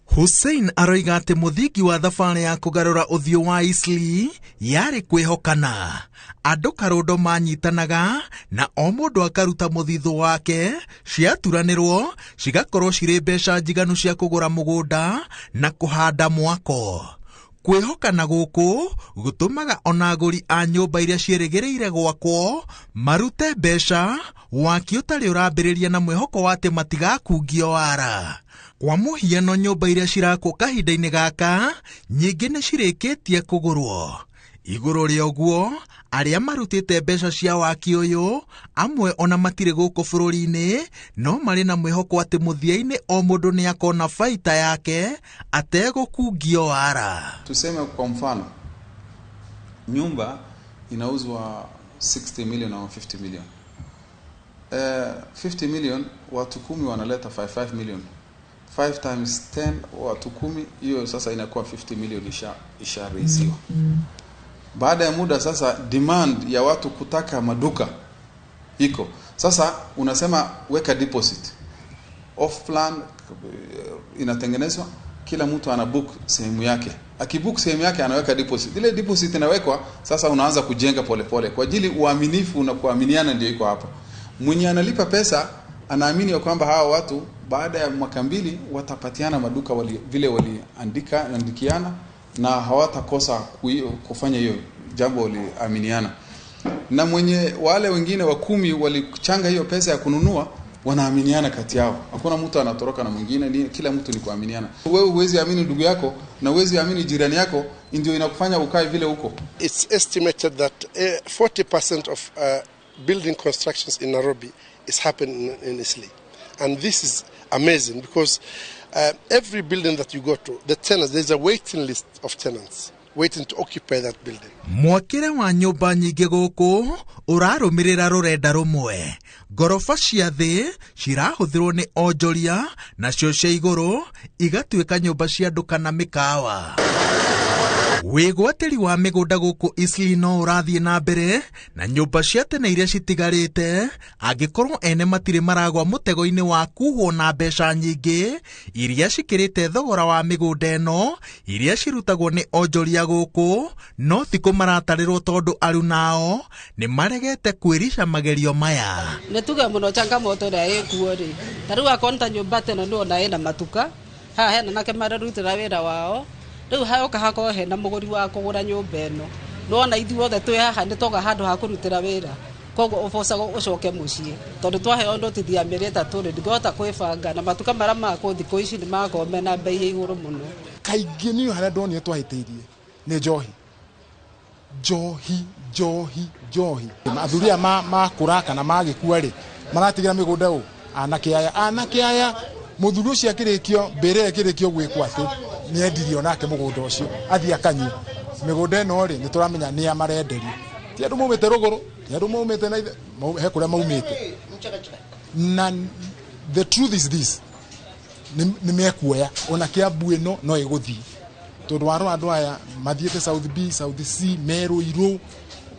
Hussein aroiga atĩ mũthingi wa thabarĩ ya kũgarũra ũthiũ wa Eastleigh yarĩ kwĩhokana. Andũ karũndo manyitanaga na o mũndũ akaruta mũthithũ wake, ciaturanĩrwo cigakorwo cirĩ mbeca njiganu cia kũgũra mũgũnda na kũhanda mwako. Kwĩhokana gũkũ gũtũmaga ona agũri a nyũmba iria ciĩrĩgĩrĩire gwakwo marute mbeca waki ũtarĩ ũrambĩrĩria na mwĩhoko wa atĩ matigakungio wara. Kwa mũhiano nyũmba iria cirakwo kahinda-inĩ gaka nyingĩ nĩ cirĩkĩtie kũgũrwo. Igũrũ rĩa ũguo arĩa marutĩte mbeca cia waki ũyũ amwe ona matirĩ gũkũ bũrũri-inĩ no marĩ na mwĩhoko atĩ mũthia-inĩ o mũndũ nĩ akona baita yake ategũkungio wara. Tuseme kwa mfano nyumba inauzwa 60 million au 50 million. 50 million watu 10 wanaleta 55 million. 5 times 10 watu 10, hiyo sasa inakuwa 50 million ishareisiwa. Baada ya muda sasa demand ya watu kutaka maduka iko. Sasa unasema weka deposit. Off plan inatengenezwa, kila mtu ana book sehemu yake. Akibook sehemu yake anaweka deposit. Ile deposit inawekwa, sasa unaanza kujenga polepole. Kwa ajili uaminifu na kuaminiana ndio iko hapa. Mwenye analipa pesa anaamini ya kwamba hawa watu baada ya mwaka 2 watapatiana maduka vile waliandika andikiana na hawatakosa kufanya hiyo jambo waliaminiana. Na mwenye wale wengine wa 10 walichanga hiyo pesa ya kununua wanaaminiana kati yao. Hakuna mtu anatoroka na mwingine, ni kila mtu ni kuaminiana. Wewe huwezi amini ndugu yako na huwezi amini jirani yako, ndio inakufanya ukae vile huko. It's estimated that 40% of building constructions in Nairobi is happening in Eastleigh. And this is amazing because every building that you go to, the tenants, there's a waiting list of tenants waiting to occupy that building. Mwakĩre wa nyũmba nyingĩ gũkũ ũrarũmĩrĩra rũrenda rũmwe. Ngoroba cia thĩ cirahũthĩrwo nĩ onjoria nacio cia igũrũ igatuĩka nyũmba cia andũ kana mĩkawa. Wĩgwatĩri wa mĩgũnda gũkũ Eastleigh no ũrathiĩ na mbere na nyũmba cia tene iria citigarĩte angĩkorwo ene matirĩ maragwa mũtego-inĩ wa kuhwo na mbeca nyingĩ iria cikĩrĩte thogora wa mĩgũnda ĩno iria cirutagwo nĩ onjoria gũkũ no ti kũmaratarĩrwo tondũ arunao nĩ maregete kwĩrica magerio maya. Nĩ tuge mũno changamoto ĩrĩa ĩkuo rĩ, ta rĩu akorwo nĩ ta nyũmba tene nĩ wona ĩna matuka haha hena nake mararutĩra wĩra wao. Rĩu haoka hakorwo hena mũgũri wa kũgũra nyũmba ĩno nĩwona ithuothe twĩ haha nĩ twoga handũ ha kũrutĩra wĩra, koguo ũbocaga ũcoke mũciĩ tondũ twaheo notithi ya mĩeri 3 rĩ ndingĩhota kwĩbanga na matuka marĩa makwo thikũ ici nĩ makorwo mena bei ya igũrũ mũno. Kaingĩ niĩ harĩa ndonire twahĩtĩirie nĩ njohi. Njohi, njohi, njohi. Athuri aya makũra kana magĩkua rĩ maratigĩra mĩgũnda ũ anake aya mũthuri ũcio akĩrĩkio mbĩrĩra ĩkĩrĩkio gwĩkwo atĩ nĩendirio nake mũgũnda ũcio athiĩ akanyue. Mĩgũnda ĩno rĩ nĩtũramenya nĩa marenderio, ti andũ maumĩte rũgũrũ, ti andũ maumĩte na he kũrĩa maumĩte. Na the truth is this, nĩ mekuoya ona Kiambu ĩno no ĩgũthiĩ tondũ warora andũ aya mathiĩte South B, South C, Meru, Irũ,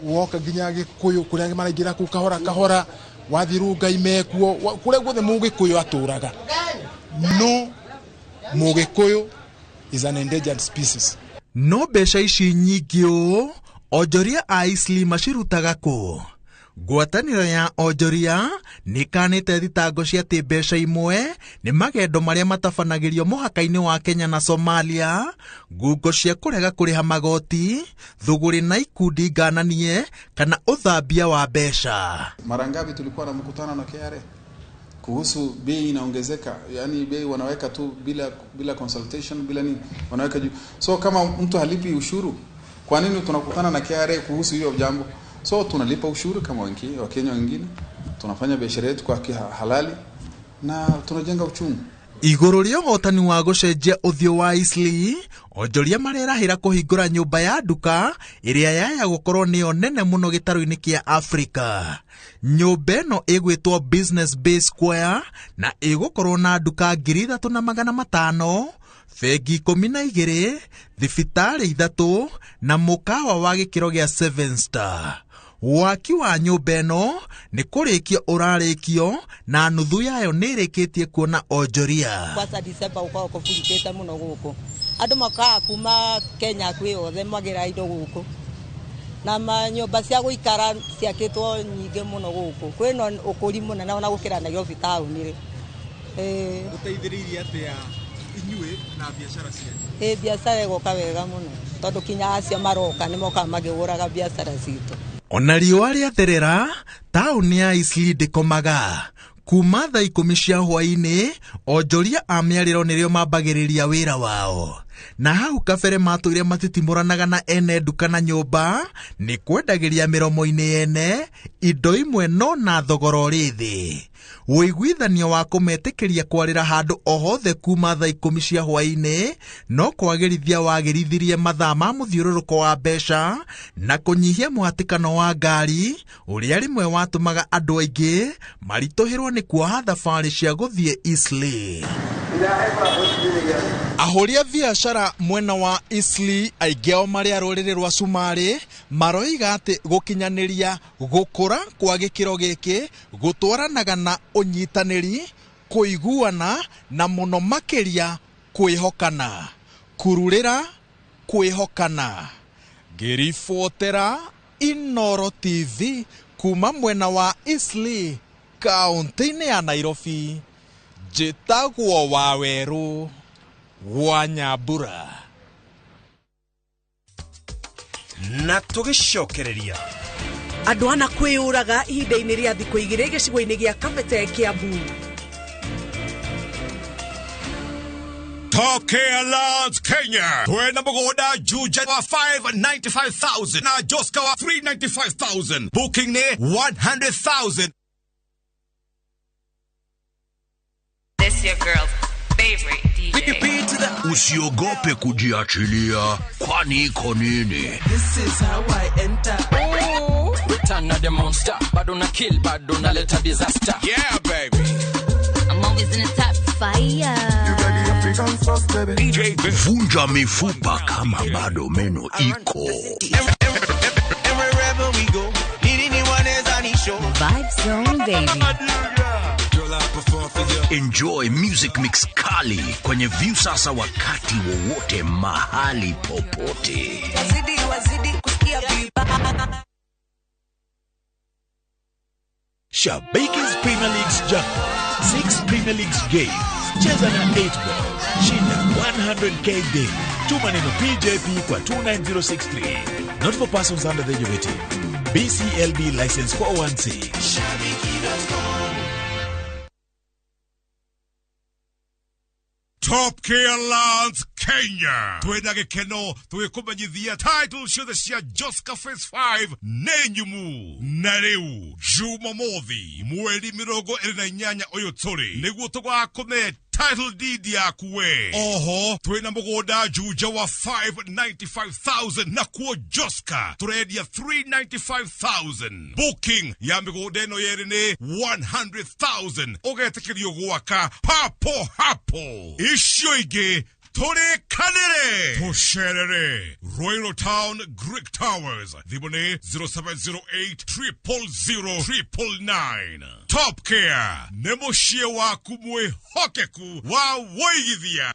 woka nginya Gĩkũyũ kũrĩa maraingĩra kũu kahora kahora, wathiĩ Rũngai mekuo, kũrĩa guothe Mũgĩkũyũ atũraga. No Mũgĩkũyũ is an endangered species. No mbeca ici nyingĩ ũũ onjoria a Eastleigh macirutaga kũ? Ngwatanĩro ya onjoria nĩkanĩte thitango cia atĩ mbeca imwe nĩ magendo marĩa matabanagĩrio mũhaka-inĩ wa Kenya na Somalia, ngungo cia kũrega kũrĩha magoti, thũgũrĩ na ikundi ngananie kana ũthambia wa mbeca. Mara ngapi tulikuwa na mkutano na KRA kuhusu bei inaongezeka, yani bei wanaweka tu bila consultation, bila nini, wanaweka juu. So kama mtu halipi ushuru, kwa nini tunakutana na KRA kuhusu hiyo jambo? So tunalipa ushuru kama Wakenya wengine, tunafanya biashara yetu kwa halali na tunajenga uchumi. Igũrũ rĩa ũhotani wa gũcenjia ũthiũ wa Eastleigh, onjoria marerahĩra kũhingũra nyũmba ya nduka ĩrĩa yaya gũkorwo nĩyo nene mũno gĩtarũ-inĩ kĩa Afrika. Nyũmba ĩno ĩgwĩtwo Business Bay Square na ĩgũkorwo na nduka 3,500, bengi 12, thibitarĩ 3 na mũkawa wa gĩkĩro gĩa 7 star. Waki wa nyũmba ĩno nĩ kũrĩkio ũrarĩkio na nuthu yayo nĩ ĩrĩkĩtie kuona onjoria. Kwanza December gũkoragwo kũburikĩte mũno gũkũ. Andũ mokaga kuma Kenya kwĩ othe magĩra indo gũkũ. Na manyũmba cia gũikara ciakĩtwo nyingĩ mũno gũkũ. Kwĩna ũkũri mũnene ona gũkĩra Nairobi taũni rĩ. Ũteithĩrĩirie atĩa inyuĩ na biacara cianyu? Biacara ĩgoka wega mũno tondũ kinya acio maroka nĩ mokaga makĩgũraga biacara citũ. Ona riũa rĩatherera, taũni ya Eastleigh ndĩkomaga. Kuma thaa 10 cia hwaĩ-inĩ, onjoria a mĩarĩro nĩrĩo mambagĩrĩria wĩra wao. Na hau kabere matũire matitimũranaga na ene nduka na nyũmba, nĩ kwendagĩria mĩromo-inĩ yene indo imwe no na thogora ũrĩ thĩ. Ũiguithanio wa kũmetĩkĩria kwarĩra handũ o hothe kuma thaa 10 cia hwaĩ-inĩ no kwagĩrithia wagĩrithirie mathaa ma mũthiũrũrũko wa mbeca na kũnyihia mũhatĩkano wa ngari ũrĩa rĩmwe watũmaga andũ aingĩ maritũhĩrwo nĩ kuoha thabarĩ cia gũthiĩ Eastleigh. Ahũri a biacara mwena wa Eastleigh aingĩ ao marĩ a rũrĩrĩ rwa Cumarĩ maroiga atĩ gũkinyanĩria gũkũra kwa gĩkĩro gĩkĩ gũtwaranaga na ũnyitanĩri, kũiguana na mũno makĩria kwĩhokana. Kururĩra kwĩhokana. Ngĩribotera Inooro TV kuma mwena wa Eastleigh kaũntĩ-inĩ ya Nairobi, njĩtagwo Wawerũ wa Nyambura. Na tũgĩcokereria andũ ana kwĩyũraga ihinda-inĩ rĩa thikũ 2 gĩcigo-inĩ gĩa Kabete, Kiambu. Top Care Lands Kenya. Twena mũgũnda Juja wa 595,000 na Joska wa 395,000. Booking nĩ 100,000. This your girl's favorite DJ. Usiogope kujiachilia, kwani iko nini? This is how I enter. Return of the monster. Bado na kill, bado na leta disaster. Yeah, baby. I'm always in the top fire. You got the African sauce, baby. DJ vunja mifupa kama bado meno iko. Wherever we go, Vibe Zone, baby. Enjoy music mix kali kwenye Viusasa wakati wowote mahali popote. Wazidi kusikia vibaya. Shabiki's Premier League's jackpot. 6 Premier Leagues games. Cheza na 8 balls. Shinda 100k daily. Tuma neno PJP kwa 29063. Not for persons under the age of 18. BCLB license 416. Shabiki.com. Top Care Lands Kenya. Twena gĩkeno tũgĩkũmenyithia title ciothe cia Joska Phase 5 nĩ nyumu. Na rĩu Jumamothi mweri 28 ũyũ tũrĩ nĩguo tũgakũne title deed yaku we. Oho twĩna mũgũnda Juja wa 595,000 na kuo Joska tũrendia 395,000. Booking ya mĩgũnda ĩno yerĩ nĩ 100,000. Ũgetĩkĩrio gwaka papo hapo. Icio ingĩ tũrĩkanĩre tũcerere Royal Town Greek Towers. Thimũ nĩ 0708 000 999. Top Care nĩ mũciĩ waku mwĩhokeku wa wũigithia.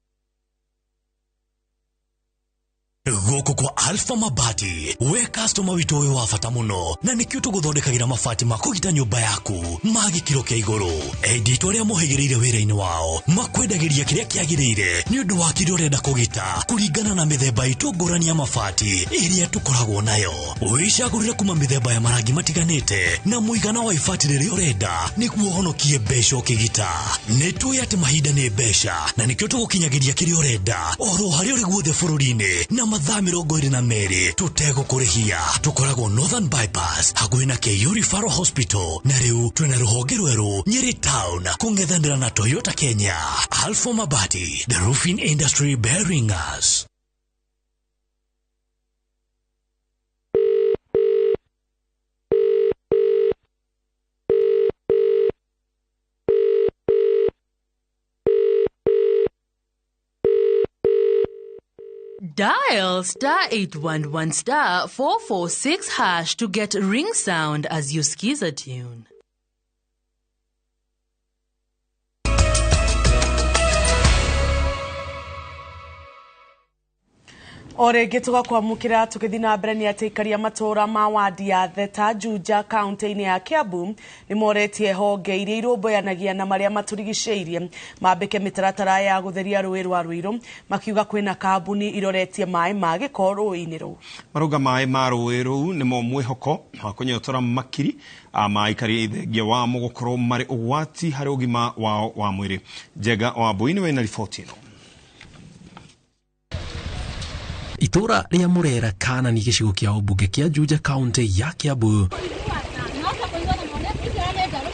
Gũkũ kwa Alpha Mabati, we customer witũ ũyũ wa bata mũno, na nĩkĩo tũgũthondekagĩra mabati ma kũgita nyũmba yaku ma gĩkĩro kĩa igũrũ. Endi arĩa mohĩgĩrĩire wĩra-inĩ wao makwendagĩria kĩrĩa kĩagĩrĩire nĩ ũndũ wa kĩrĩa ũrenda kũgita kũringana na mĩthemba itũ ngũrani ya mabati ĩrĩa tũkoragwo nayo. Wĩcagũrĩre kuma mĩthemba ya marangi matiganĩte na mũigana wa ibati rĩrĩa ũrenda nĩguo ũhonokie mbeca ũkĩgita. Nĩ tũĩ atĩ mahinda nĩ mbeca na nĩkĩo tũgũkinyagĩria kĩrĩa ũrenda oro harĩa ũrĩ guothe bũrũri-inĩ na mathaa 22 tũtegũkũrĩhia. Tũkoragwo Northern Bypass hakuhĩ na KU Referral Hospital, na rĩu twĩna rũhonge rwerũ Nyeri Town kũng'ethanĩra na Toyota Kenya. Alpha Mabati, the roofing industry bearing us. Dial star 811 star 446 hash to get ring sound as you skiza tune. O rĩngĩ tũgakwamũkĩra tũgĩthiĩ na mbere nĩ atĩ aikari a matũũra ma wadi ya Theta Juja kaunti-inĩ ya Kiambu nĩ moretie honge iria irũmbũyanagia na marĩa matũrigicĩirie mambĩke mĩtaratara ya gũtheria rũĩ rwa Ruiru, makiuga kwĩna kambuni iroretie maĩ ma gĩko rũĩ-inĩ rũu. Marauga maĩ ma rũĩ rũu nĩmo mwĩhoko wa kũnyotora makiri ma aikari thengia wamo gũkorwo marĩ ũgwati harĩ ũgima wao wa mwĩrĩ. Njenga Wambui nĩwe na riboti ĩno. Itura rĩa Murera kana ni gĩcigo kĩa ũmbunge kĩa Juja kaunti ya Kiambu.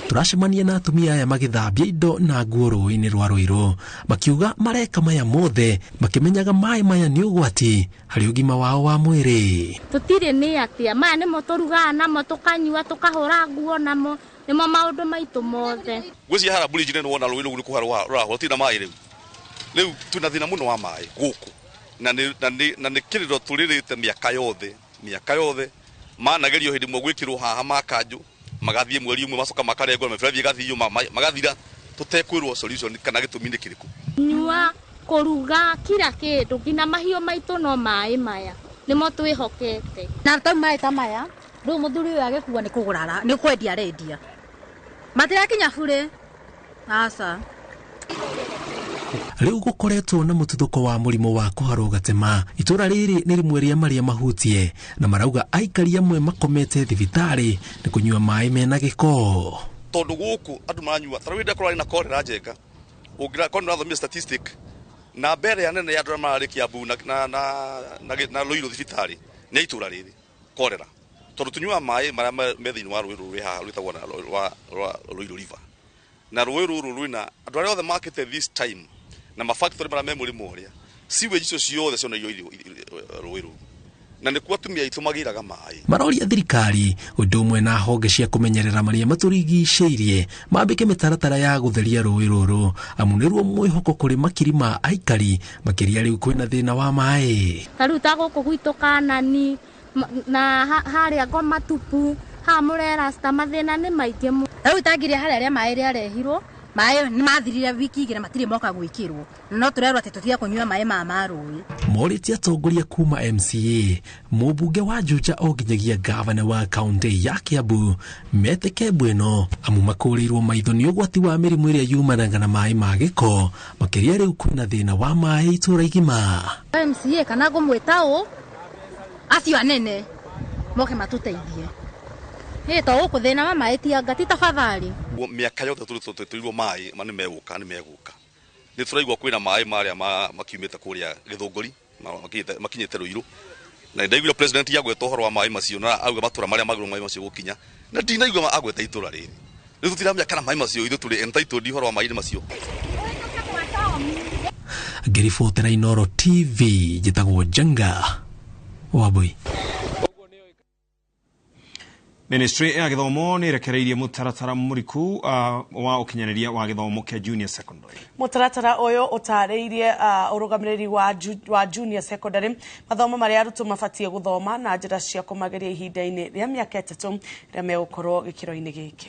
Turacemania na atumia aya magĩthambia indo na nguo rũĩ-inĩ rwa Ruiru, makiuga mareka maya mothe makĩmenyaga maĩ maya nĩ ũgwati harĩ ũgima wao wa mwĩrĩ. Tũtirĩ nĩ atĩa, maya nĩmo tũrugaga namo, tũkanyua, tũkahũra nguo namo, nĩmo maũndũ maitũ mothe. Ngwĩciria haha bridge nĩ wona rũĩ rũu nĩ kũhara rũtina maĩ rĩu. Rĩu twĩna thĩna mũno wa maĩ gũkũ. Na nĩ kĩrĩro tũrĩrĩte mĩaka yothe managerio hĩndĩ ĩmwe gwĩkĩrwo haha ma kanjũ magathiĩ mweri ũmwe macoka makarengwo mĩberethi ĩgathio magathira tũtekwĩrwo solution kana gĩtũmi nĩ kĩrĩkũ. Nyua, kũruga, kila kĩndũ nginya mahiũ maitũ no maĩ maya nĩmo twĩhokete. Na tau maĩ ta maya rĩu mũthuri ũyũ agĩkua nĩ kũgũra nĩ kwendia arendia, matirakinya burĩ aca. Rĩu gũkoretwo na mũtuthũko wa mũrimũ wa kũharwo gatema. Itũra rĩrĩ nĩ rĩmwe rĩa marĩa mahutie na marauga aikari amwe makomete thibitarĩ nĩ kũnyua maĩ mena gĩko. Tondũ gũkũ andũ maranyua ta rĩu ndakora na korera Njenga ũngĩra korwo nĩũrathomire statistic na mbere ya nene ya andũ arĩa mararĩ Kiambu na Ruiru thibitarĩ nĩ itũra rĩrĩ korera, tondũ tũnyuaga maĩ marĩa me thĩinĩ wa rũĩ rũrũ haha rwĩtagwo rwa Ruiru River, na rũĩ rũrũ rwĩna andũ arĩa othe makĩte this time na mafactory marĩa me mũrĩmo ũrĩa sewage icio ciothe cionairio rũĩ rũu, na nĩkuo atumia aitũ magĩraga maĩ. Maroria thirikari ũndũ ũmwe na honge cia kũmenyerera marĩa matũrigicĩirie mambĩke mĩtaratara ya gũtheria rũĩ rũrũ, amu nĩruo mwĩhoko kũrĩ makiri ma aikari makĩria rĩu kwĩna thĩna wa maĩ. Ta rĩu ta gũkũ gwitũ Kanani na harĩa Ngoma Tupu haha Murera ta mathĩna nĩ maingĩ mũno. Rĩu itangi rĩa harĩa rĩa maĩ rĩarehirwo maĩ nĩ mathirire wiki igĩrĩ matirĩ moka gwĩkĩrwo, no tũrerwo atĩ tũtige kũnyua maĩ ma rũĩ. Morĩtie atongoria kuma MCA, mũmbunge wa Juja o nginyagia gavana wa kaunti ya Kiambu metĩke ĩno, amu makũrĩirwo maitho nĩ ũgwati wa mĩrimũ ĩrĩa yumanaga na maĩ ma gĩko, makĩria rĩu kwĩna thĩna wa maĩ itũra igima. MCA kana ngũmwĩta ũ acio anene moke matũteithie. Ĩ to gũkũ thĩna wa maĩ ti anga ti tafadhali. Mĩaka yothe tũrĩirwo maĩ ma nĩ megũka nĩ tũraigua kwĩna maĩ marĩa makiumĩte kũrĩa Gĩthũngũri makinyĩte Ruiru, na ndaiguire president agweta ũhoro wa maĩ macio na auga matũra marĩa magĩrĩirwo maĩ macio gũkinya, na ndinaigua agweta itũra rĩrĩ. Rĩu tũtiramenya kana maĩ macio ithuĩ tũrĩ entitled ũhoro wa maĩ macio. Ngĩribotera Inooro TV njĩtagwo Njenga Wambui. Ministry ya gĩthomo nĩ ĩrekereirie mũtaratara mũriku wa ũkinyanĩria wa gĩthomo kĩa junior secondary. Mũtaratara ũyũ ũtarĩirie ũrũgamĩrĩri wa junior secondary mathomo marĩa arutwo mabatiĩ gũthoma na njĩra cia kũmageria ihinda-inĩ rĩa mĩaka 3 rĩrĩa megũkorwo gĩkĩro-inĩ gĩkĩ.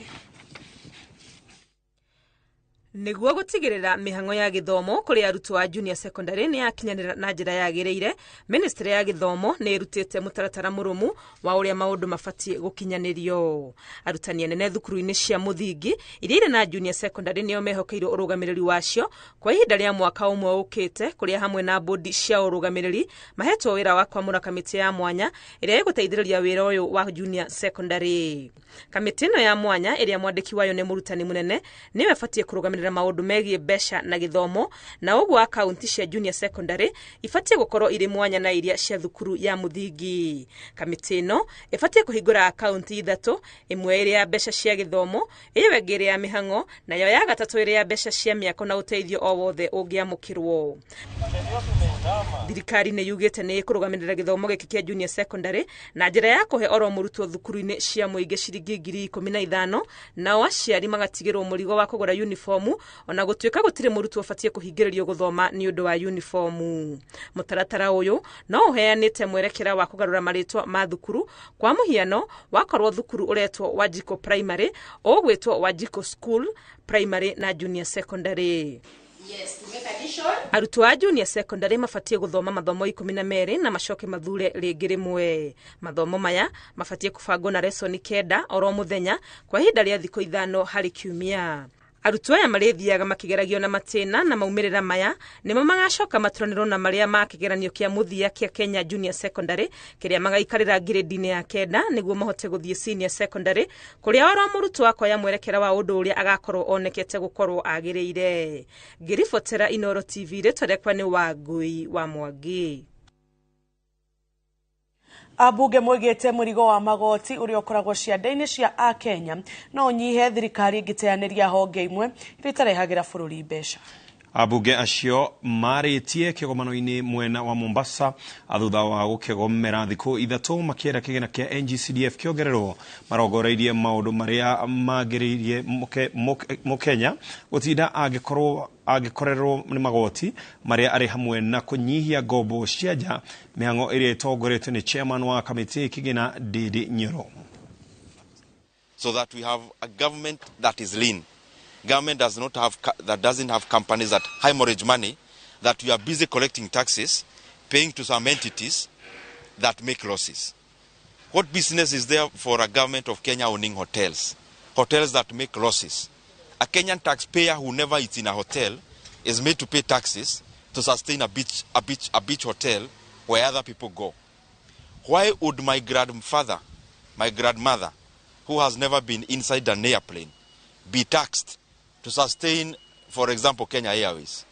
Nĩguo gũtigĩrĩra mĩhang'o ya gĩthomo kũrĩ arutwo a junior secondary nĩ yakinyanĩra na njĩra yagĩrĩire, ministry ya gĩthomo nĩ ĩrutĩte mũtaratara mũrũmu wa ũrĩa maũndũ mabatiĩ gũkinyanĩrio. Arutani anene thukuru-inĩ cia mũthingi iria irĩ na junior secondary nĩo mehokeirwo ũrũgamĩrĩri wacio kwa ihinda rĩa mwaka ũmwe ũkĩte, kũrĩa hamwe na bodi cia ũrũgamĩrĩri mahetwo wĩra wa kwamũra kamĩtĩ ya mwanya ĩrĩa ĩgũteithĩrĩria wĩra ũyũ wa junior secondary. Kamĩtĩ ĩno ya mwanya ĩrĩa mwandĩki wayo nĩ mũrutani mũnene nĩwe ĩbatiĩ kũrũgamĩrĩra maũndũ megiĩ mbeca na gĩthomo, na ũguo akaunti cia junior secondary ibatiĩ gũkorwo irĩ mwanya na iria cia thukuru ya mũthingi. Kamĩtĩ ĩno ĩbatiĩ kũhingũra akaunti 3, ĩmwe ĩrĩ ya mbeca cia gĩthomo, ĩyo ĩngĩ ĩrĩ ya mĩhang'o, nayo ya gatatũ ĩrĩ ya mbeca cia mĩako na ũteithio o wothe ũngĩamũkĩrwo. Thirikari nĩ yugĩte nĩ ĩkũrũgamĩrĩra gĩthomo gĩkĩ kĩa junior secondary na njĩra ya kũhe oro mũrutwo thukuru-inĩ cia mũingĩ ciringi 15,000, nao aciari magatigĩrwo mũrigo wa kũgũra uniformu uniform ona gũtuĩka gũtirĩ mũrutwo ũbatiĩ kũhingĩrĩrio gũthoma nĩ ũndũ wa uniform. Mũtaratara ũyũ no ũheanĩte mwerekera wa kũgarũra marĩtwa ma thukuru. Kwa mũhiano, wakorwo thukuru ũretwo Wanjikũ Primary ũgwĩtwo Wanjikũ School Primary na Junior Secondary. Arutwo a junior secondary mabatiĩ gũthoma mathomo 12 na macoke mathure rĩngĩ rĩmwe. Mathomo maya mabatiĩ kũbangwo na lesoni 9 oro mũthenya kwa ihinda rĩa thikũ 5 harĩ kiumia. Arutwo aya marĩthiaga makĩgeragio na matĩna na maumĩrĩra maya nĩmo magacoka maturanĩrwo na marĩa ma kĩgeranio kĩa mũthia kĩa Kenya Junior Secondary kĩrĩa magaikarĩra ngirĩndi-inĩ ya 9 nĩguo mahote gũthiĩ senior secondary kũrĩa oro mũrutwo akoya mwerekera wa ũndũ ũrĩa agakorwo onekete gũkorwo agĩrĩire. Ngĩribotera Inooro TV, rĩtwa rĩakwa nĩ Wangui wa Mwangi. Ambunge moigĩte mũrigo wa magoti ũrĩa ũkoragwo ciande-inĩ cia akenya no ũnyihe thirikari ĩngĩteanĩria honge imwe iria itarehagĩra bũrũri mbeca. Ambunge acio marĩtie kĩgomano-inĩ mwena wa Mombasa thutha wa gũkĩgomera thikũ 3 makĩenda kĩgĩna kĩa NGCDF kĩongererwo. Marongoreirie maũndũ marĩa magĩrĩirie mũkenya gũtinda angĩkorerwo nĩ magoti marĩa arĩ hamwe na kũnyihia ngombo cia nja, mĩhang'o ĩrĩa ĩtongoretio nĩ chairman wa kamĩtĩ kĩgĩna Ndindi Nyoro. So that we have a government that is lean. Government does not have, that doesn't have companies that hemorrhage money, that we are busy collecting taxes, paying to some entities that make losses. What business is there for a government of Kenya owning hotels? Hotels that make losses. A Kenyan taxpayer who never eats in a hotel is made to pay taxes to sustain a beach hotel where other people go. Why would my grandfather, my grandmother, who has never been inside an airplane, be taxed to sustain, for example, Kenya Airways?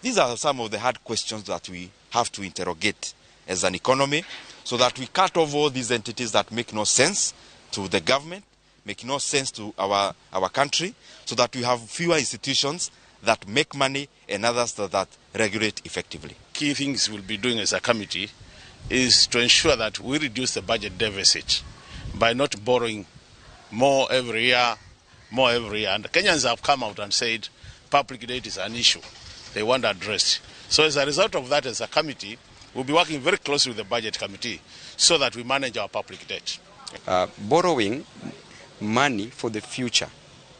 These are some of the hard questions that we have to interrogate as an economy, so that we cut off all these entities that make no sense to the government, make no sense to our country, so that we have fewer institutions that make money and others that regulate effectively. Key things we'll be doing as a committee is to ensure that we reduce the budget deficit by not borrowing more every year. And Kenyans have come out and said public debt is an issue they want addressed. So as a result of that, as a committee, we'll be working very closely with the budget committee so that we manage our public debt. Borrowing money for the future,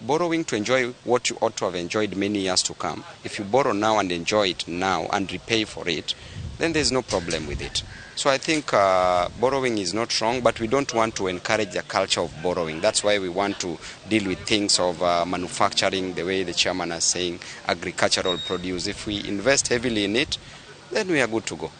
borrowing to enjoy what you ought to have enjoyed many years to come. If you borrow now and enjoy it now and repay for it, then there's no problem with it. So I think borrowing is not wrong, but we don't want to encourage the culture of borrowing. That's why we want to deal with things of manufacturing, the way the chairman is saying, agricultural produce. If we invest heavily in it, then we are good to go.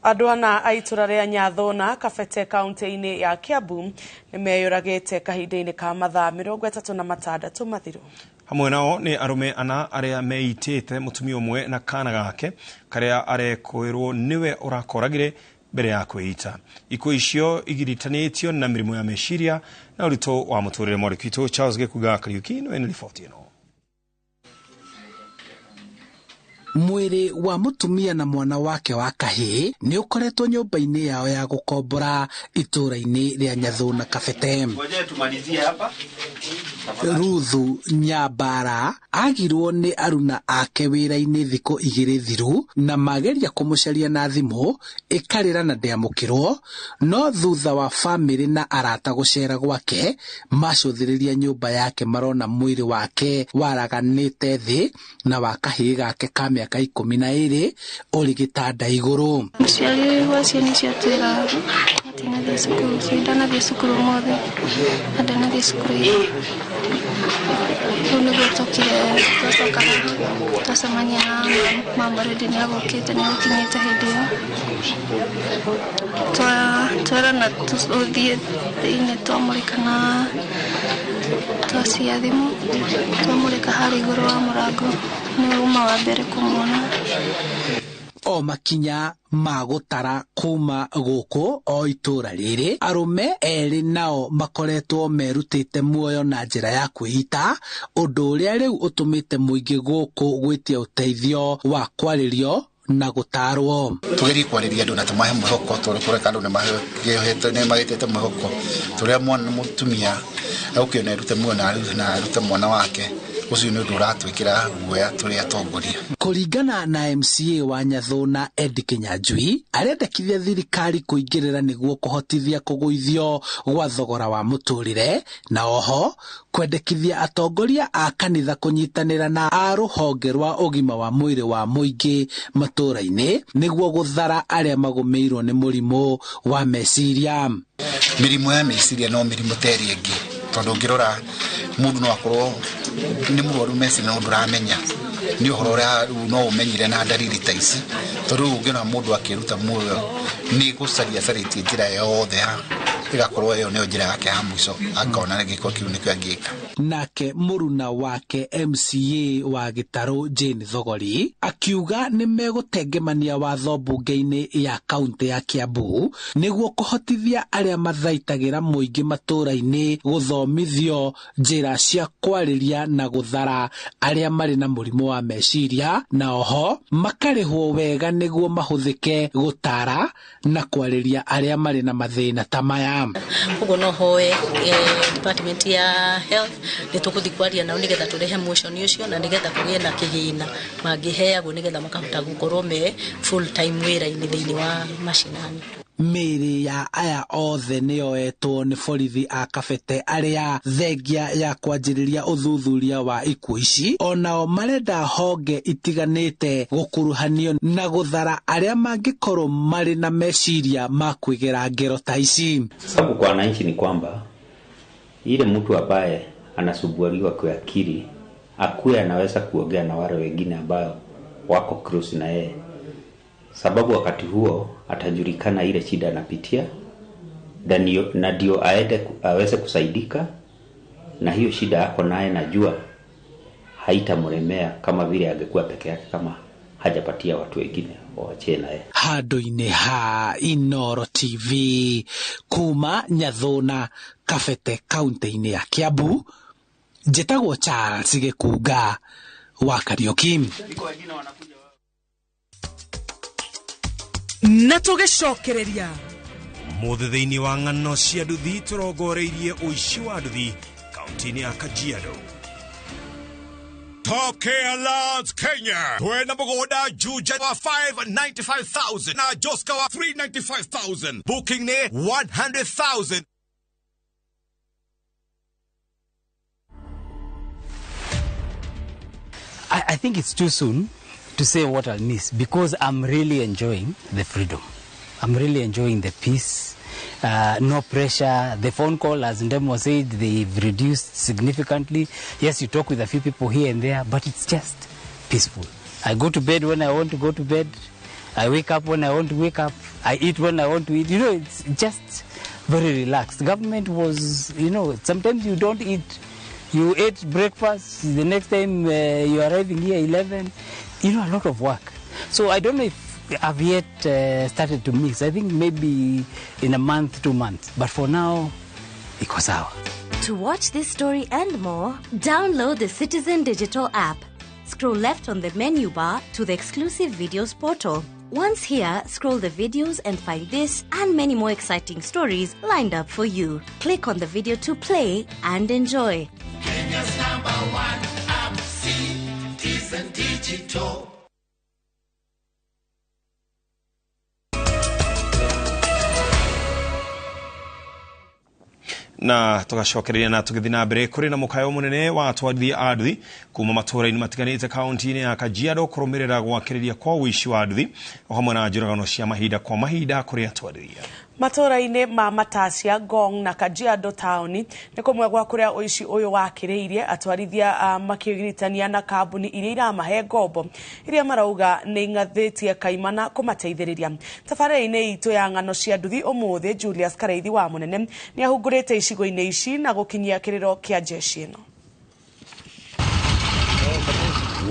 Andũ ana a itũra rĩa Nyathuna Kabete kaunti-inĩ ya Kiambu nĩmeyũragĩte kahinda-inĩ ka mathaa 36 mathiru. Hamwe nao nĩ arũme ana arĩa meitĩte mũtumia ũmwe na kana gake karĩa arekwĩrwo nĩwe ũrakoragire mbere ya kwĩita. Ikuũ icio igiritanĩtio na mĩrimũ ya meciria na ũritũ wa mũtũrĩre. Mwandĩki witũ Charles Gĩkuga Kariuki nĩwe na riboti ĩno. Mwĩrĩ wa mũtumia na mwana wake wa kahĩĩ nĩ ũkoretwo nyũmba-inĩ yao ya gũkombora itũũra-inĩ rĩa Nyathuna Kabete. Ruthu Nyambara agirwo nĩ aruna ake wĩra-inĩ thikũ 2 thiru na mageria kũmũcaria na thimũ ĩkarĩra na ndĩamũkĩrwo, no thutha wa famĩlĩ na arata gũcera gwake macũthĩrĩria nyũmba yake marona mwĩrĩ wake waraganĩte thĩ na wa kahĩĩ gake ka mĩaka 12 ũrĩ gĩtanda igũrũ. Mũciari wa ciana icio atwĩra matinathiĩ cukuru, so ndanathiĩ cukuru ũmũthĩ na ndanathiĩ cukuru ira. Rĩu nĩguo tũkire twacoka haha twacemania na mama already nĩagũkĩte nĩagũkinyĩte hĩndĩ ĩyo. Twerana tũthiĩ thĩinĩ twamũrĩka na twacia thimũ twamũrĩka harĩa igũrũ wa mũrango nĩwe uma wa mbere kũmuona. O makinya ma gũtara kuma gũkũ o itũũra rĩrĩ, arũme erĩ nao makoretwo merutĩte muoyo na njĩra ya kwĩita, ũndũ ũrĩa rĩu ũtũmĩte mũingĩ gũkũ gwĩtia ũteithio wa kwarĩrio na gũtarwo. Tugerie kwarĩria andũ na tũmahe mwĩhoko tondũ kũreka andũ nĩ magĩtĩte mwĩhoko tũrĩa mwana mũtumia agũkĩona erute muoyo na arute mwana wake ũcio nĩ ũndũ ũratwĩkĩra guoya tũrĩ atongoria. Kũringana na MCA wa Nyathuna Ed Kinyanjui, arendekithia thirikari kũingĩrĩra nĩguo kũhotithia kũgũithio gwa thogora wa mũtũrĩre na oho kwendekithia atongoria a kanitha kũnyitanĩra na a rũhonge rwa ũgima wa mwĩrĩ wa mũingĩ matũũra-inĩ nĩguo gũthara arĩa magũmĩirwo nĩ mũrimũ wa meciria. Mĩrimũ ya meciria no mĩrimũ ta ĩrĩa ĩngĩ tondũ ũngĩrora mũndũ no akorwo nĩ mũrwaru meciria no ndũramenya nĩ ũhoro ũrĩa no ũmenyire na ndariri ta ici tondũ rĩu ũngĩona mũndũ akĩruta muoyo nĩ gũcaria acarĩtie njĩra yothe ya ĩgakorwo ĩyo nĩyo njĩra yake ya mũico akona gĩko kĩu nĩkĩo angĩka. Nake mũruna wake MCA wa Gĩtarũ Jane Thogori akiuga nĩ megũtengemania watho mbunge-inĩ ya kaunti ya Kiambu nĩguo kũhotithia arĩa mathaitagĩra mũingĩ matũũra-inĩ gũthomithio njĩra cia kwarĩria na gũthara arĩa marĩ na mũrimũ wa meciria na oho makarĩhwo wega nĩguo mahũthĩke gũtara na kwarĩria arĩa marĩ na mathĩna ta maya. Koguo no hoe department ya health nĩ tũgũthiĩ kwaria nao nĩgetha tũrehe motion ũcio na nĩgetha kũgĩe na kĩgĩna mangĩheagwo nĩgetha makahota gũkorwo me full time wĩra-inĩ thĩinĩ wa macinani. Mĩĩrĩ ya aya othe nĩyoetwo nĩ borithi a Kabete arĩa thengia ya kwanjĩrĩria ũthuthuria wa ikuũ ici onao marenda honge itiganĩte gũkuruhanio na gũthara arĩa mangĩkorwo marĩ na meciria ma kwĩgera ngero ta ici. Sababu kwa wananchi ni kwamba ile mtu ambaye anasumbuliwa kwa akili akuwe anaweza kuongea na wale wengine ambao wako close na yeye, sababu wakati huo atajulikana ile shida anapitia na ndio aende aweze kusaidika na hiyo shida yako naye, najua haitamlemea kama vile angekuwa peke yake kama hajapatia watu wengine waachie naye. Handũ-inĩ ha Inooro TV kuma Nyathuna Kabete kaunti-inĩ ya Kiambu, njĩtagwo Charles Gĩkunga wa Kariũki. Na tũgĩcokereria Mũthĩ thĩinĩ wa ng'ano cia nduthi tũrongoreirie ũici wa nduthi kaunti-inĩ ya Kajiado. Top Care Lands Kenya. Twena mũgũnda Juja wa 595,000 na Joska wa 395,000. Booking ne 100,000. I think it's too soon to say what I'll miss because I'm really enjoying the freedom. I'm really enjoying the peace, no pressure. The phone call, as Ndemo said, they've reduced significantly. Yes, you talk with a few people here and there, but it's just peaceful. I go to bed when I want to go to bed. I wake up when I want to wake up. I eat when I want to eat. You know, it's just very relaxed. Government was, you know, sometimes you don't eat. You ate breakfast, the next time you're arriving here 11. You know, a lot of work. So I don't know if I've yet started to mix. I think maybe in a month, 2 months. But for now, iko sawa. To watch this story and more, download the Citizen Digital app. Scroll left on the menu bar to the exclusive videos portal. Once here, scroll the videos and find this and many more exciting stories lined up for you. Click on the video to play and enjoy. Kenya's number one app, Citizen Digital. Na tugacokereria na tũgĩthiĩ na mbere kũrĩ na mũkayo mũnene wa atwarithia a nduthi kuma matũũra-inĩ matiganĩte kaunti-inĩ ya Kajiado kũrũmĩrĩra gwakĩrĩria kwa ũici wa nduthi o hamwe na njũragano cia mahinda kwa mahinda kũrĩ atwarithia. Matũũra-inĩ ma Matasia, Ngong na Kajiado taũni nĩ kũmwe gwa kũrĩa ũici ũyũ wakĩrĩirie atwarithia makĩgiritania na kambuni iria iramahe ngombo iria marauga nĩ ing'athĩtie kaimana kũmateithĩrĩria. Tabarĩra-inĩ itũ ya ng'ano cia nduthi ũmũthĩ, Julius Kareithi wa Mũnene nĩ ahungurĩte icigo-inĩ ici na gũkinyia kĩrĩro kĩa jeshi ĩno.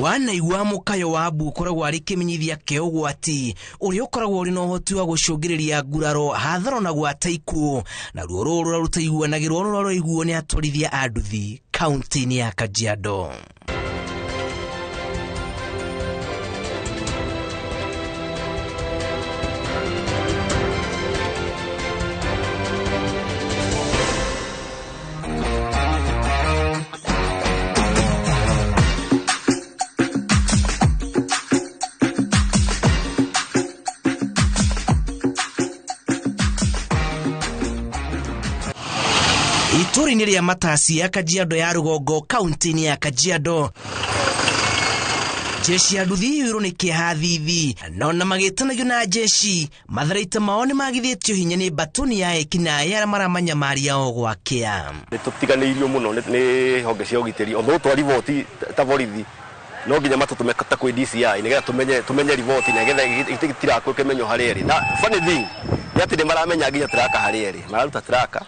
Wanaigua mũkayo wa mbu ũkoragwo arĩ kĩmenyithia kĩa ũgwati ũrĩa ũkoragwo ũrĩ na ũhoti wa gũcũngĩrĩria nguraro, hathara na gwata ikuũ, na ruo rũrũ rũrĩa rũtaiguanagĩrwo rũrĩa rũraiguo nĩ atwarithia a nduthi kaunti-inĩ ya Kajiado. Itũũra-inĩ rĩa Matasia, Kajiado ya rũgongo, kaunti-inĩ ya Kajiado. Jeshi ya nduthi iyũirwo nĩ kĩeha thithi, no na magĩtanagio na jeshi matharaita mao nĩ magithĩtio hinya nĩ mbatoni ya ekinaĩ arĩa maramanyamaria o gwakĩa. Nĩ tũtiganĩirio mũno nĩ honge cia ũgitĩri, although twa riboti ta borithi no nginya matũtũme ta kwĩ DCI nĩgetha tũmenye riboti nĩgetha itirakwo ĩkĩmenywo harĩa ĩrĩ. Na funny thing nĩ atĩ nĩ maramenya nginya traka harĩa ĩrĩ, mararuta traka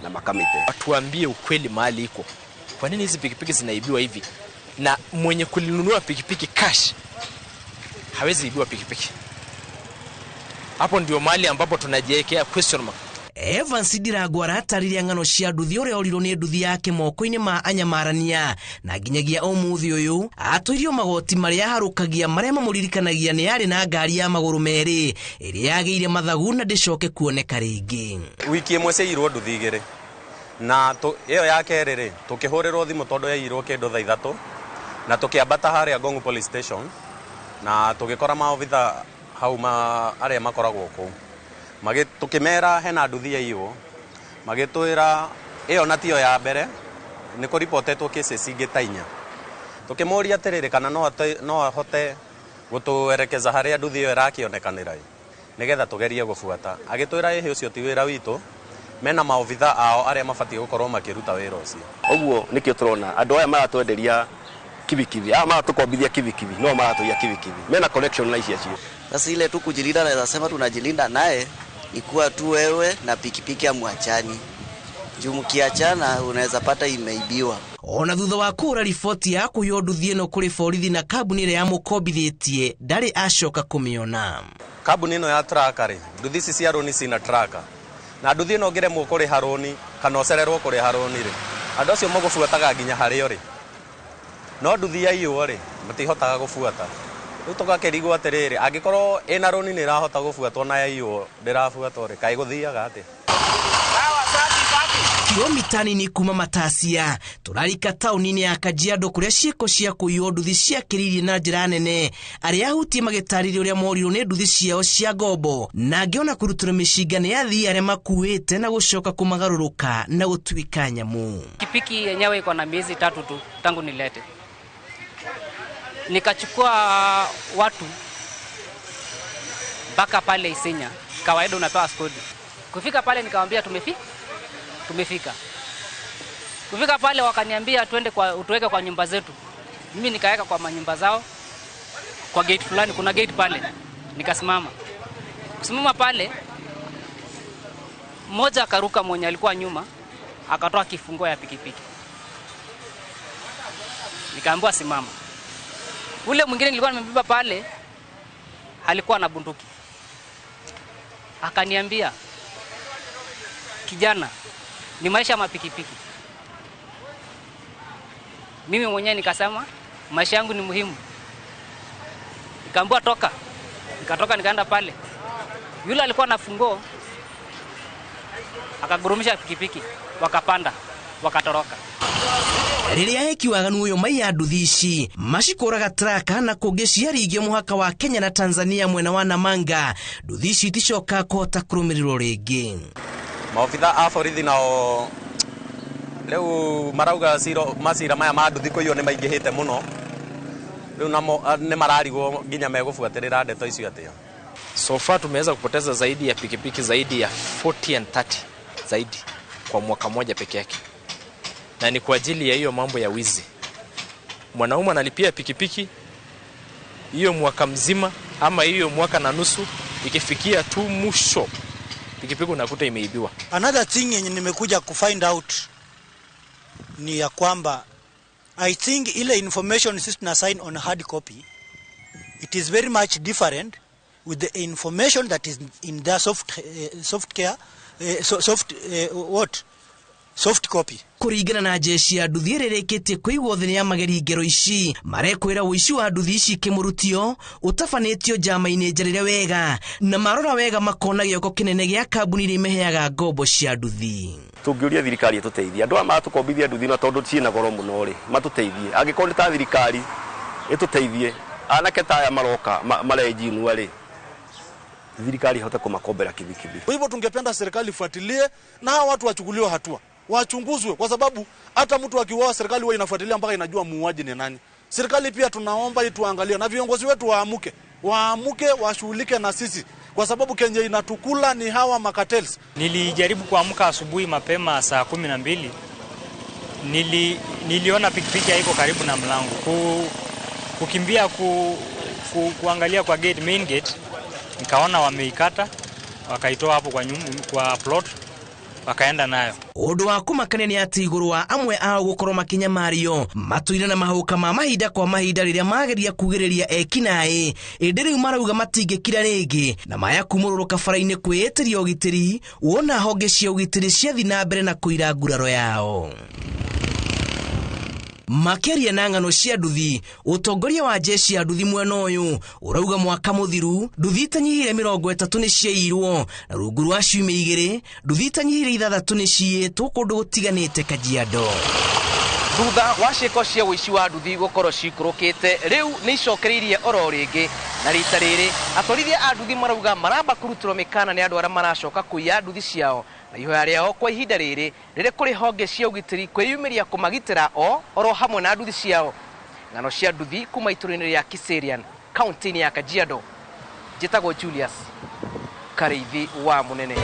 na makamĩte. Watuambie ukweli mahali iko. Kwa nini hizi pikipiki zinaibiwa hivi? Na mwenye kulinunua pikipiki cash hawezi ibiwa pikipiki. Hapo ndio mahali ambapo tunajiwekea question mark. Evans Ndirangũ aratarĩria ng'ano cia nduthi ũrĩa orirwo nĩ nduthi yake moko-inĩ ma anyamarania, na nginyagia ũmũthĩ ũyũ atũirio magoti marĩa aharũkagia marĩa mamũririkanagia nĩ arĩ na ngari ya magũrũ merĩ ĩrĩa yagĩire mathagu na ndĩcoke kuoneka rĩngĩ. Wiki ĩmwe ciaiyirwo nduthi igĩrĩ, na ĩyo ya kerĩ rĩ tũkĩhũrĩrwo thimũ tondũ yaiyirwo kĩndũ thaa 3, na tũkĩambata harĩa Ngong Police Station na tũgĩkora maobitha hau arĩa makoragwo kũu. Tukimera hena nduthi yaiywo, magĩtwĩra ĩyo na tiyo ya mbere, nĩ kũripotetwo cases ingĩ ta 4. Tũkĩmũria atĩrĩrĩ kana no ahote gũtũerekeza harĩa nduthi ĩyo ĩrakĩonekanĩra nĩgetha tũgerie gũbuata. Agĩtwĩra ĩhĩ ũcio ti wĩra witũ, mena maobitha ao arĩa mabatiĩ gũkorwo makĩruta wĩra ũcio. Ũguo nĩkĩo tũrona andũ aya maratwenderia kibikibi, aya maratũkombithia kibikibi, no maratũiya kibikibi, mena connection na ici acio. Sasa ile tu kujilinda, naweza sema tunajilinda naye ni kuwa tu wewe na pikipiki hamwachani. Juu mkiachana unaweza pata imeibiwa. Ona thutha wa kũra riboti ya kũiywo nduthi ĩno kũrĩ borithi na kambuni ĩrĩa yamũkombithĩtie ndarĩ acoka kũmĩona. Kambuni ĩno ya traka rĩ, nduthi ici cia rũni cina traka, na nduthi ĩno ũngĩremwo kũrĩha rũni kana ũcererwo kũrĩha rũni rĩ, andũ acio magũbuataga nginya harĩa ũrĩ. No nduthi yaiywo rĩ, matihotaga gũbuata. Rĩu tũgakĩrigwo atĩrĩrĩ, angĩkorwo ĩna rũni nĩ ĩrahota gũbuatwo na yaiywo ndĩrabuatwo rĩ, kaĩ gũthiaga atĩa? Kilomita nini kuma Matasia tũrarika taũni-inĩ ya Kajiado kũrĩa ciĩko cia kũiywo nduthi ciakĩrĩirie na njĩra nene. Arĩa ahutie magĩtarĩria ũrĩa morirwo nĩ nduthi ciao cia ngombo, na angĩ ona kũrutĩrwo mĩcinga nĩ athii arĩa makuĩte na gũcoka kũmagarũrũka na gũtuĩka nyamũ. Pikipiki yenyewe iko na miezi 3 tu tangu nilete. Nikachukua watu mpaka pale Isinya, kawaida unapewa skodi. Kufika pale nikamwambia tumefika. Kufika pale wakaniambia twende kwa utuweke kwa nyumba zetu. Mimi nikaweka kwa manyumba zao kwa gate fulani, kuna gate pale. Nikasimama. Kusimama pale, mmoja akaruka mwenye alikuwa nyuma, akatoa kifunguo ya pikipiki. Nikaambiwa simama. Ule mwingine nilikuwa nimebeba pale alikuwa na bunduki. Akaniambia, kijana, ni maisha mapikipiki. Mimi mwenyewe nikasema maisha yangu ni muhimu. Nikaambiwa toka. Nikatoka nikaenda pale. Yule alikuwa na funguo akagurumisha pikipiki, wakapanda, wakatoroka. Rĩrĩa eki waganu ũyũ maiya nduthi ici macikũraga traka na kũngĩ ciaringio mũhaka wa Kenya na Tanzania mwena wa Namanga, nduthi ici iticoka kũhota kũrũmĩrĩrwo rĩngĩ. Maobitha a borithi nao rĩu marauga macira maya ma nduthi kũiywo nĩ maingĩhĩte mũno. Rĩu namo nĩ mararigwo nginya megũbuatĩrĩra ndeto icio atĩa. So far tumeweza kupoteza zaidi ya pikipiki zaidi ya 40 and 30 zaidi kwa mwaka mmoja peke yake. Na ni kwa ajili ya hiyo mambo ya wizi. Mwanaume analipia pikipiki hiyo mwaka mzima ama hiyo mwaka na nusu, ikifikia tu mwisho pikipiki unakuta imeibiwa. Another thing yenye nimekuja kufind out ni ya kwamba I think ile information sisi tuna sign on hard copy, it is very much different with the information that is in their soft copy. Kũringana na jeshi ya nduthi ĩrĩa ĩrĩkĩtie kũigwo thĩ nĩ ya mageri ngero ici, marekwĩra ũici wa nduthi ici kĩmũrutio ũtabanĩtio njama-inĩ njarĩre wega, na marora wega makona gĩoko kĩnene gĩa kambuni iria imeheaga ngombo cia nduthi. Tũngĩũria thirikari ĩtũteithie, andũ aya maratũkombithia nduthi na tondũ ciĩna goro mũno rĩ, matũteithie. Angĩkorwo nĩ ta thirikari ĩtũteithie, anake ta aya maroka marenjinua rĩ, thirikari ihote kũmakombera kibikibi. Kwa hivyo tungependa serikali ifuatilie na hawa watu wachukuliwe hatua. Wachunguzwe, kwa sababu hata mtu akiuawa serikali huwa inafuatilia mpaka inajua muuaji ni nani. Serikali pia tunaomba ituangalie, na viongozi wetu waamuke. Waamuke washughulike na sisi, kwa sababu Kenya inatukula ni hawa makatels. Nilijaribu kuamka asubuhi mapema saa 12. Niliona pikipiki haiko karibu na mlango. Kukimbia kuangalia kwa gate, main gate, nikaona wameikata, wakaitoa hapo kwa nyumba, kwa plot, wakaenda nayo. Undu wa kumakania ni ati iguru wa amwe ao gukorwo makinyamario matuire na mahuka ma mahinda kwa mahinda riria mageria kugiriria ekinaĩ, indi riu marauga matingĩkira rĩngĩ na maya kumũrũrũka bara-inĩ kwĩĩtĩria ũgitĩri, wona honge cia ũgitĩri ciathi na mbere na kũira nguraro yao. Makĩaria na ng'ano cia nduthi, ũtongoria wa jeshi ya nduthi mwena ũyũ ũrauga mwaka mũthiru nduthi itanyihire 30 nĩ ciairwo, na rungu rwa ciumia 2 nduthi itanyihire 6 nĩ ciĩtwo kũndũ gũtiganĩte Kajiado. Thutha wa ciĩko cia ũici wa nduthi gũkorwo cikũrũkĩte, rĩu nĩ icokereirie oro rĩngĩ, na rita rĩrĩ atwarithia a nduthi marauga maramba kũrutĩrwo mĩkana nĩ andũ arĩa maracoka kũiya nduthi ciao, na ihoya rĩao kwa ihinda rĩrĩ rĩrĩ kũrĩ honge cia ũgitĩri kwĩyumĩria kũmagitĩra o oro hamwe na nduthi ciao. Ng'ano cia nduthi kuma itũũra-inĩ rĩa Kiserian, kaunti-inĩ ya Kajiado. Njĩtagwo Julius Karĩithi wa Mũnene.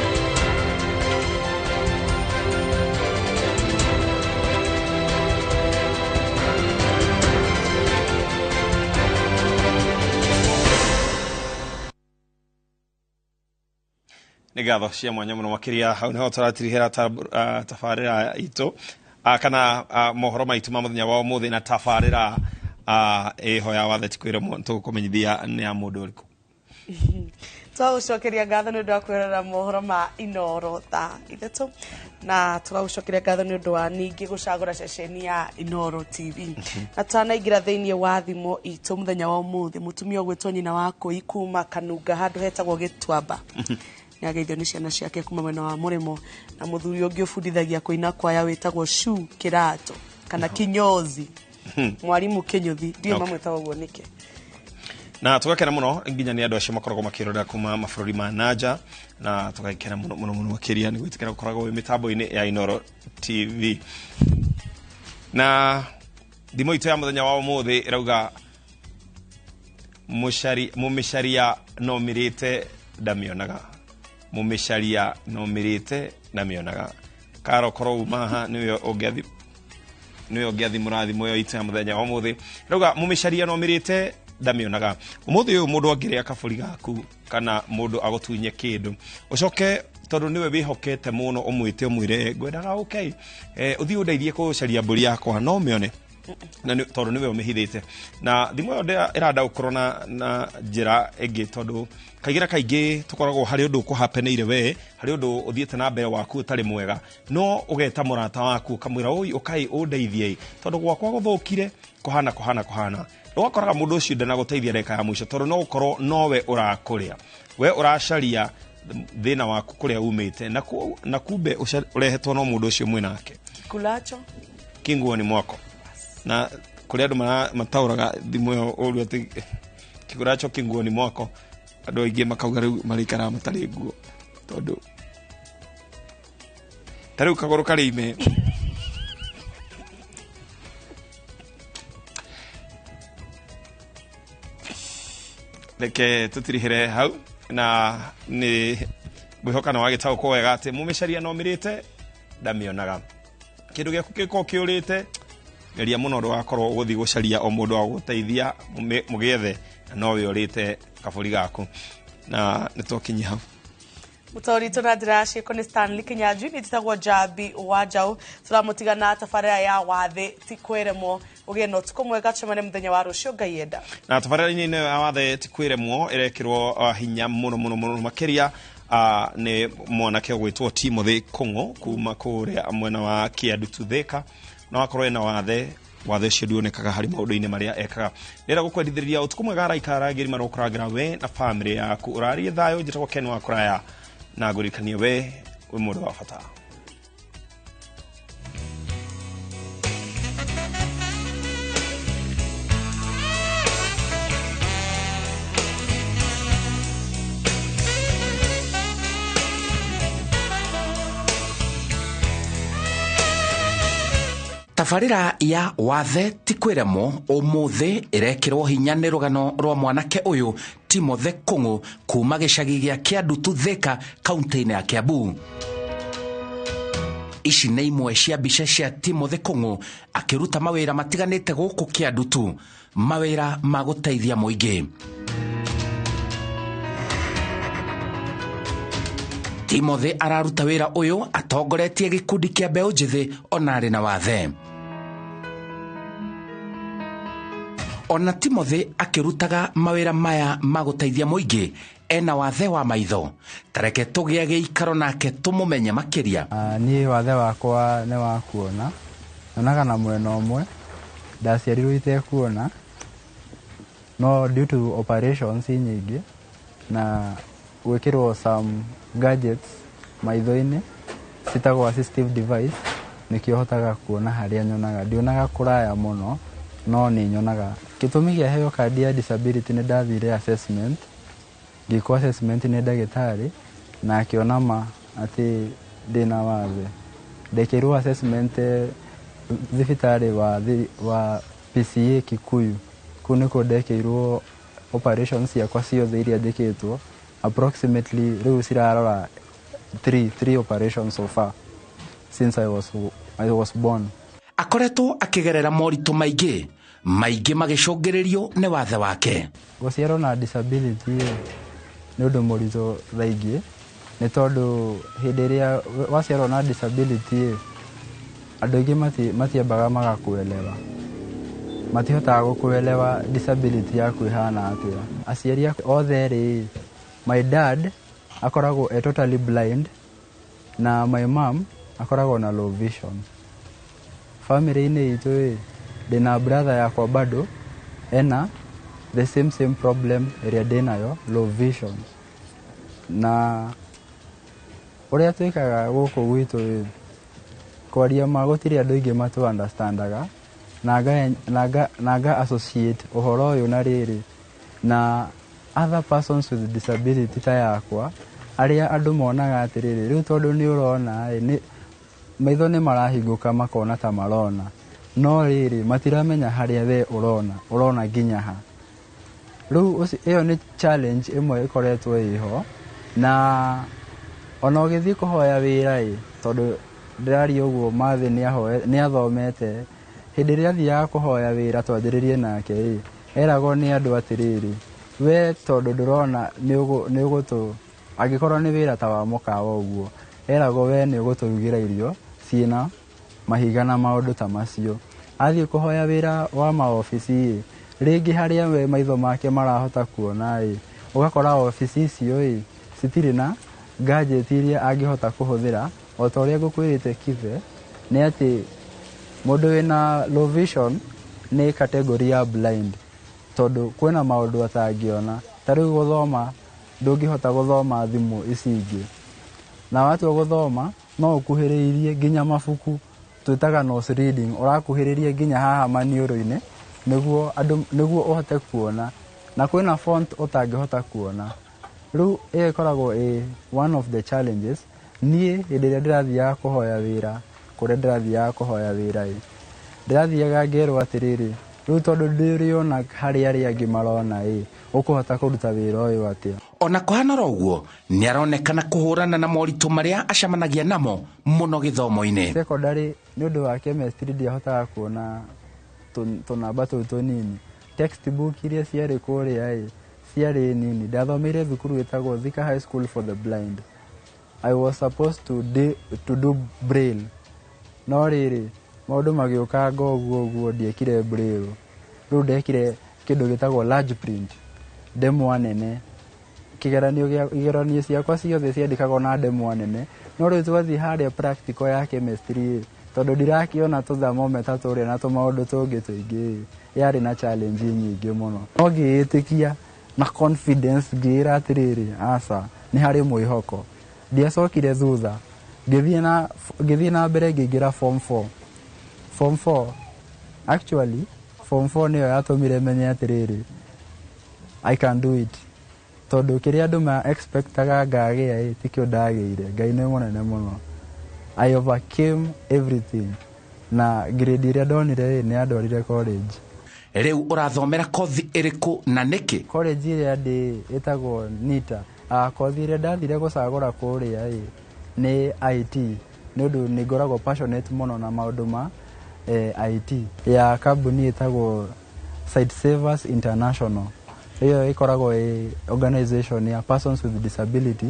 Nĩ ngatho cia mwanya mũno makĩria. Hau nĩho tũratirihĩra tabarĩra itũ, kana mohoro maitũ ma mũthenya wa ũmũthĩ na tabarĩra ĩho ya wathe ti kwĩrwo tũkũmenyithia nĩ ya mũndũ ũrĩkũ. Twagũcokeria ngatho nĩ ũndũ wa kwĩrorera mohoro ma Inooro thaa 3, na tũgagũcokeria ngatho nĩ ũndũ wa ningĩ gũcagũra ceceni ya Inooro TV. Na tũtanaingĩra thĩinĩ wa thimũ itũ mũthenya wa ũmũthĩ, mũtumia ũgwĩtwo nyina wa Kũi kuma Kanunga handũ hetagwo Gĩtuamba nĩageithio nĩ ciana ciake kuma mwena wa Mũrĩmo, na mũthuri ũngĩ ũbundithagia kũina kwaya wĩtagwo Shu Kĩrato kana Kinyozi, mwarimu Kĩnyũthi, ndiũ mamwĩtaga ũguo nĩkĩ. Na tũgakena mũno nginya nĩ andũ acio makoragwo makĩrora kuma mabũrũri ma nanja, na tũgakena mũno mũno mũno makĩria nĩ gwĩtĩkĩra gũkoragwo wĩ mĩtambo-inĩ ya Inooro TV. Na thimũ itũ ya mũthenya wa ũmũthĩ ĩrauga mũmĩcaria no mĩrĩte ndamĩonaga, mũmĩcaria no mĩrĩte ndamĩonaga. Karo korwo uma haha nĩwe ũngĩathimũra thimũ ĩyo itũ ya mũthenya wa ũmũthĩ. Ĩrauga mũmĩcaria no mĩrĩte ndamĩonaga. Ũmũthĩ ũyũ mũndũ angĩrĩa kabũri gaku kana mũndũ agũtunye kĩndũ, ũcoke tondũ nĩwe wĩhokete mũno ũmwĩte ũmwĩre ngwendaga ũke ũthiĩ ũndeithie kũcaria mbũri yakwa, no ũmĩone na tondũ nĩwe ũmĩhithĩte. Na thimũ ĩyo ĩrandaũkũrwo na njĩra ĩngĩ, tondũ kaingĩ na kaingĩ tũkoragwo harĩ ũndũ ũkũhapeneire we, harĩ ũndũ ũthiĩte na mbere waku ũtarĩ mwega, no ũgeta mũrata waku ũkamwĩra ũi ũkai ũndeithie tondũ gwakwa gũthũkire kũhana kũhana kũhana. Ũgakoraga mũndũ ũcio ndanagũteithia ndagĩka ya mũico, tondũ no ũkorwo nowe ũrakũrĩa, we ũracaria thĩna waku kũrĩa umĩte, na kumbe ũrehetwo no mũndũ ũcio mwĩnake. Kikulacho kinguo ni mwako. Na kũrĩa andũ mataũraga thimũ ĩyo ũru atĩ kikulacho kinguo ni mwako, andũ aingĩ makauga rĩu marĩikaraga matarĩ nguo, tondũ ta rĩu kagũrũ karĩ ime. Reke tũtirihĩre hau, na nĩ ngwĩhoka nĩ wagĩtaũkwo wega atĩ mũmĩcaria no mĩrĩte ndamĩonaga. Kĩndũ gĩaku kĩngĩkorwo kĩũrĩte, geria mũno ndũgakorwo ũgũthiĩ gũcaria o mũndũ wa gũgũteithia mũgĩethe, na nowe ũrĩte kabũri gaku. Na nĩ twakinyia hau. Mũtaũri witũ na njĩra ya ciĩko nĩ Stanley Kinyanjui, nĩ njĩtagwo Njambi wa Njaũ. Tũramũtigana tabarĩra ya wathe ti kwĩremwo. Ũgĩe na ũtukũ mwega, tũcemanie mũthenya wa rũciũ Ngai enda. Na tabarĩra-inĩ ĩno ya wathe ti kwĩremwo ĩrekĩrwo hinya mũno mũno mũno makĩria nĩ mwanake ũgwĩtwo Timothy Kũng'ũ kuma kũrĩa mwena wa Kĩandutu Thika, na wakorwo ena wathe wathe ũcio nduonekaga harĩ maũndũ-inĩ marĩa ekaga. Ndĩrenda gũkwendithĩria ũtukũ mwega, araika arangĩri marokũrangĩra we na bamĩrĩ yaku. Ũrarie thayũ, njĩtagwo Ken wa Kũraya, na ngũririkanie we wĩ mũndũ wa bata. Tabarĩra ya wathe ti kwĩremwo ũmũthĩ ĩrekĩrwo hinya nĩ rũgano rwa mwanake ũyũ Timothy Kũng'ũ kuma gĩcagi gĩa Kĩandutu Thika kaunti-inĩ ya Kiambu. Ici nĩ imwe cia mbica cia Timothy Kũng'ũ akĩruta mawĩra matiganĩte gũkũ Kĩandutu, mawĩra ma gũteithia mũingĩ. Timothy araruta wĩra ũyũ atongoretie gĩkundi kĩa mbeũ njĩthĩ ona arĩ na wathe. Ona Timothy akĩrutaga mawĩra maya ma gũteithia mũingĩ ena wathe wa maitho. Tareke tũgĩe gĩikaro nake tũmũmenye makĩria. Niĩ wathe wakwa nĩ wa kuona, nyonaga na mwena ũmwe, ndaciarirwo itekuona, no due to operations nyingĩ na gwĩkĩrwo some gadgets maitho-inĩ citagwo assistive device nĩkĩo hotaga kuona harĩa nyonaga. Ndionaga kũraya mũno no nĩ nyonaga. Gĩtũmi kĩa heo kandi ya disability nĩ ndathire assessment, ngĩkwo assessment nĩ ndagĩtarĩ na akĩona ma atĩ ndĩna wathe. Ndekĩirwo assessment thibitarĩ wa PCA Kikuyu, kũu nĩkuo ndekĩirwo operations ciakwa ciothe iria njĩkĩtwo approximately rĩu cirarora three operations so far since I was born. Akoretwo akĩgerera moritũ maingĩ maingĩ magĩcũngĩrĩrio nĩ wathe wake. Gũciarwo na disability nĩ ũndũ mũritũ thaingĩ, nĩ tondũ hĩndĩ ĩrĩa waciarwo na disability andũ aingĩ matiambaga magakuelewa, matihotaga gũkuelewa disability yaku ĩhana atĩa. Aciari othe rĩ, my dad akoragwo e totally blind na my mom akoragwo na low vision. Family-inĩ itũ ĩ, ndĩna brother yakwa bado ena the same problem ĩrĩa ndĩnayo, low vision. Na ũrĩa twĩkaga gũkũ gwitũ ĩ, kwaria ma gũtirĩ andũ aingĩ matũ understandaga na nga associate ũhoro ũyũ na rĩrĩ na other persons with disability ta yakwa, arĩa andũ monaga atĩrĩrĩ, rĩu tondũ nĩ ũrona ĩ, maitho nĩ marahingũka makona ta marona, no rĩrĩ matiramenya harĩa we ũrona nginya ha. Rĩu ĩyo nĩ challenge ĩmwe ĩkoretwo ĩho, na ona ũgĩthiĩ kũhoya wĩra ĩ, tondũ ndĩraria ũguo Mathĩ nĩ athomete, hĩndĩ ĩrĩa athiaga kũhoya wĩra twanjĩrĩrie nake ĩ, eragwo nĩ andũ atĩrĩrĩ, we tondũ ndũrona nĩ ũgũtũ, angĩkorwo nĩ wĩra ta wa mũkawa ũguo, eragwo we nĩ ũgũtũrugĩra irio ciĩna mahiga na maũndũ ta macio. Athiĩ kũhoya wĩra wa maobici ĩ, rĩngĩ harĩa we maitho make marahota kuona ĩ, ũgakora obici icio ĩ citirĩ na gadget iria angĩhota kũhũthĩra. O ta ũrĩa ngũkwĩrĩte Kithe, nĩ atĩ mũndũ wĩna low vision nĩ category ya blind, tondũ kwĩna maũndũ atangĩona. Ta rĩu gũthoma, ndũngĩhota gũthoma thimũ ici ingĩ, na watua gũthoma no ũkuhĩrĩirie nginya mabuku twĩtaga nose reading, ũrakuhĩrĩria nginya haha maniũrũ-inĩ nĩguo ũhote kuona, na kwĩna font ũtangĩhota kuona. Rĩu ĩyo ĩkoragwo ĩ one of the challenges. Niĩ hĩndĩ ĩrĩa ndĩrathiaga kũhoya wĩra, kũrĩa ndĩrathiaga kũhoya wĩra ĩ, ndĩrathiaga ngerwo atĩrĩrĩ, rĩu tondũ ndĩrĩona harĩa arĩa angĩ marona ĩ, ũkũhota kũruta wĩra ũyũ atĩa? Ona kũhana oro ũguo, nĩ aronekana kũhũrana na moritũ marĩa acemanagia namo mũno gĩthomo-inĩ. Secondary nĩ ũndũ wa chemistry ndiahotaga kuona tũnamba tũu tũnini. Textbook iria ciarĩ kũrĩa ĩ, ciarĩ nini. Ndathomeire thukuru ĩtagwo Thika High School for the Blind. I was supposed to do braille, no rĩrĩ maũndũ magĩũkanga ũguo ũguo ndiekire braille. Rĩu ndekire kĩndũ gĩtagwo large print, ndemwa nene. Igeranio ciakwa ciothe ciandĩkagwo na ndemwa nene, no rĩu twathiĩ harĩa practical ya chemistry, tondũ ndirakĩona tũ thermometer tũrĩa na tũmaũndũ tũngĩ tũingĩ, yarĩ na challenge nyingĩ mũno. No ngĩĩtĩkia na confidence ngĩĩra atĩrĩrĩ, aca, nĩ harĩ mwĩhoko. Ndiacokire thutha, ngĩthiĩ na mbere ngĩingĩra form 4. Form 4, actually, form 4 nĩyo yatũmire menye atĩrĩrĩ, I can do it. Tondũ kĩrĩa andũ ma expectaga ngagĩa ĩ, tikĩo ndagĩire. Ngai nĩ mũnene mũno. I overcame everything. Na grade ĩrĩa ndonire ĩ nĩ yandwarire college. Rĩu ũrathomera kothi ĩrĩkũ na nĩkĩ? College ĩrĩa ndĩ ĩtagwo NITA. Kothi ĩrĩa ndathire gũcagũra kũrĩa ĩ nĩ IT, nĩ ũndũ nĩ ngoragwo passionate mũno na maũndũ ma IT ya kambuni ĩtagwo Site Savers International. Ĩyo ĩkoragwo ĩ organization ya persons with disability,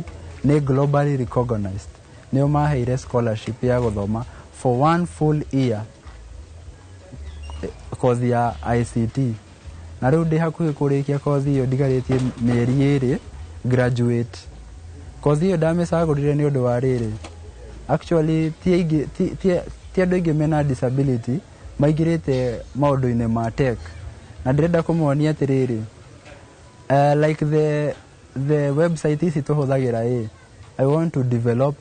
nĩ globally recognized. Nĩo maheire scholarship ya gũthoma for one full year kothi ya ICT, na rĩu ndĩ hakuhĩ kũrĩkia kothi ĩyo, ndigarĩtie mĩeri 2 graduate. Kothi ĩyo ndamĩcagũrire nĩ ũndũ wa rĩrĩ, actually ti aingĩ, ti andũ aingĩ mena disability maingĩrĩte maũndũ-inĩ ma tech, na ndĩrenda kũmonia atĩrĩrĩ, like the website ici tũhũthagĩra ĩ, I want to develop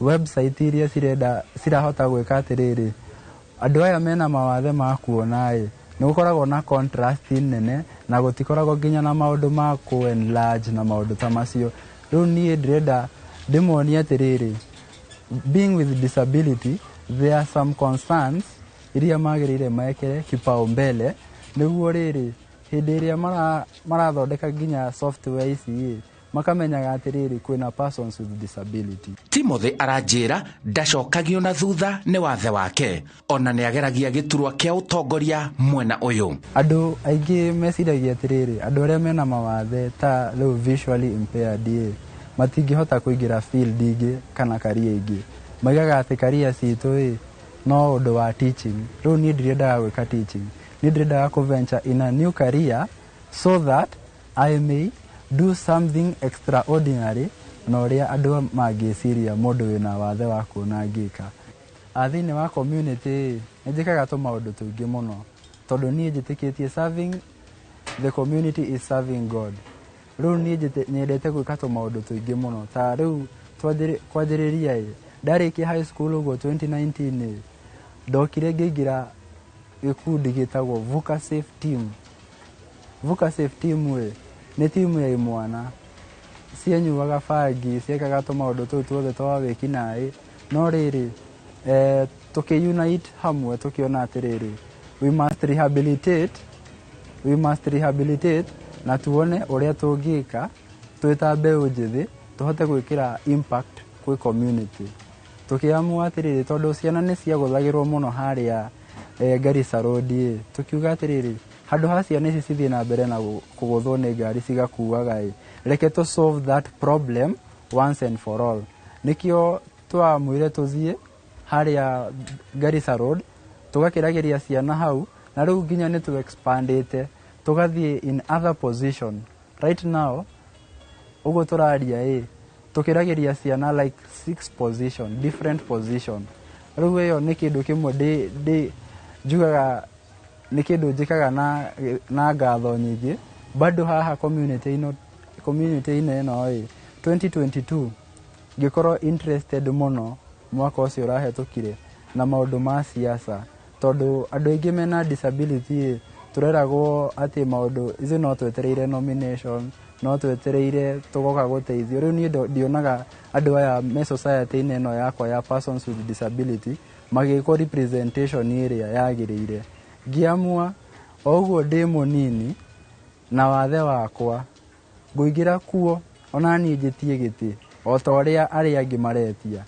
website iria cirenda cirahota gwĩka atĩrĩrĩ, andũ aya mena mawathe ma kuona ĩ, nĩ gũkoragwo na contrast nene na gũtikoragwo nginya na maũndũ ma kũ enlarge na maũndũ ta macio. Rĩu niĩ ndĩrenda ndĩmonie atĩrĩrĩ, being with disability, there are some concerns iria magĩrĩire mekĩre kipaumbele, nĩguo rĩrĩ hĩndĩ ĩrĩa marathondeka nginya software ici ĩ, makamenyaga atĩrĩrĩ, kwĩna persons with disability. Timothy aranjĩra ndacokagio na thutha nĩ wathe wake, ona nĩ ageragia gĩturwa kĩa ũtongoria mwena ũyũ. Andũ aingĩ meciragia atĩrĩrĩ, andũ arĩa mena mawathe ta rĩu visually impaired ĩ, matingĩhota kũingĩra field ingĩ kana career ingĩ. Maigaga atĩ career citũ ĩ no ũndũ wa teaching. Rĩu niĩ ndirendaga gwĩka teaching, niĩ ndĩrendaga kũ venture in a new career so that I may do something extraordinary na ũrĩa andũ mangĩciria mũndũ wĩna wathe wa kuona angĩka. Thĩinĩ wa community nĩ njĩkaga tũmaũndũ tũingĩ mũno, tondũ niĩ njĩtĩkĩtie serving the community is serving God. Rĩu niĩ nyendete gwĩka tũmaũndũ tũingĩ mũno, ta rĩu kwanjĩrĩria ĩ, ndarĩkia high school ũguo 2019 ĩ, ndokire ngĩingĩra gĩkundi gĩtagwo Vuka Safe Team. Vuka Safe Team ĩ nĩ timu ya imwana cianyuaga bangi, ciekaga tũmaũndũ tũu tuothe twa wĩkinaĩ, no rĩrĩ tũkĩ-unite hamwe, tũkĩona atĩrĩrĩ, we must rehabilitate na tuone ũrĩa tũngĩka twĩ ta mbeũ njĩthĩ tũhote gwĩkĩra impact kwĩ community. Tũkĩamua atĩrĩrĩ, tondũ ciana nĩ ciagũthagĩrwo mũno harĩa Garissa Road ĩ, tũkiuga atĩrĩrĩ, handũ ha ciana ici cithiĩ na mbere na kũgũthwo nĩ ngari cigakuaga ĩ, reke tũ solve that problem once and for all. Nĩkĩo twamuire tũthiĩ harĩa Garissa Road, tũgakĩragĩria ciana hau, na rĩu nginya nĩ tũ expandĩte tũgathiĩ in other position. Right now ũguo tũraria ĩ, tũkĩragĩria ciana like six position, different position. Rĩu ĩyo nĩ kĩndũ kĩmwe ndĩ njugaga nĩ kĩndũ njĩkaga na ngatho nyingĩ. Bado haha community-inĩ ĩno ĩ, 2022 ngĩkorwo interested mũno mwaka ũcio ũrahĩtũkire na maũndũ ma siasa, tondũ andũ aingĩ mena disability ĩ, tũreragwo atĩ maũndũ ithuĩ no twetereire nomination, no twetereire tũgoka gũteithio. Rĩu niĩ ndionaga andũ aya me society-inĩ ĩno yakwa ya persons with disability magĩkwo representation ĩrĩa yagĩrĩire. Ngĩamua o ũguo ndĩ mũnini na wathe wakwa ngũingĩra kuo ona niĩ njĩtie gĩtĩ o ta ũrĩa arĩa angĩ maretia.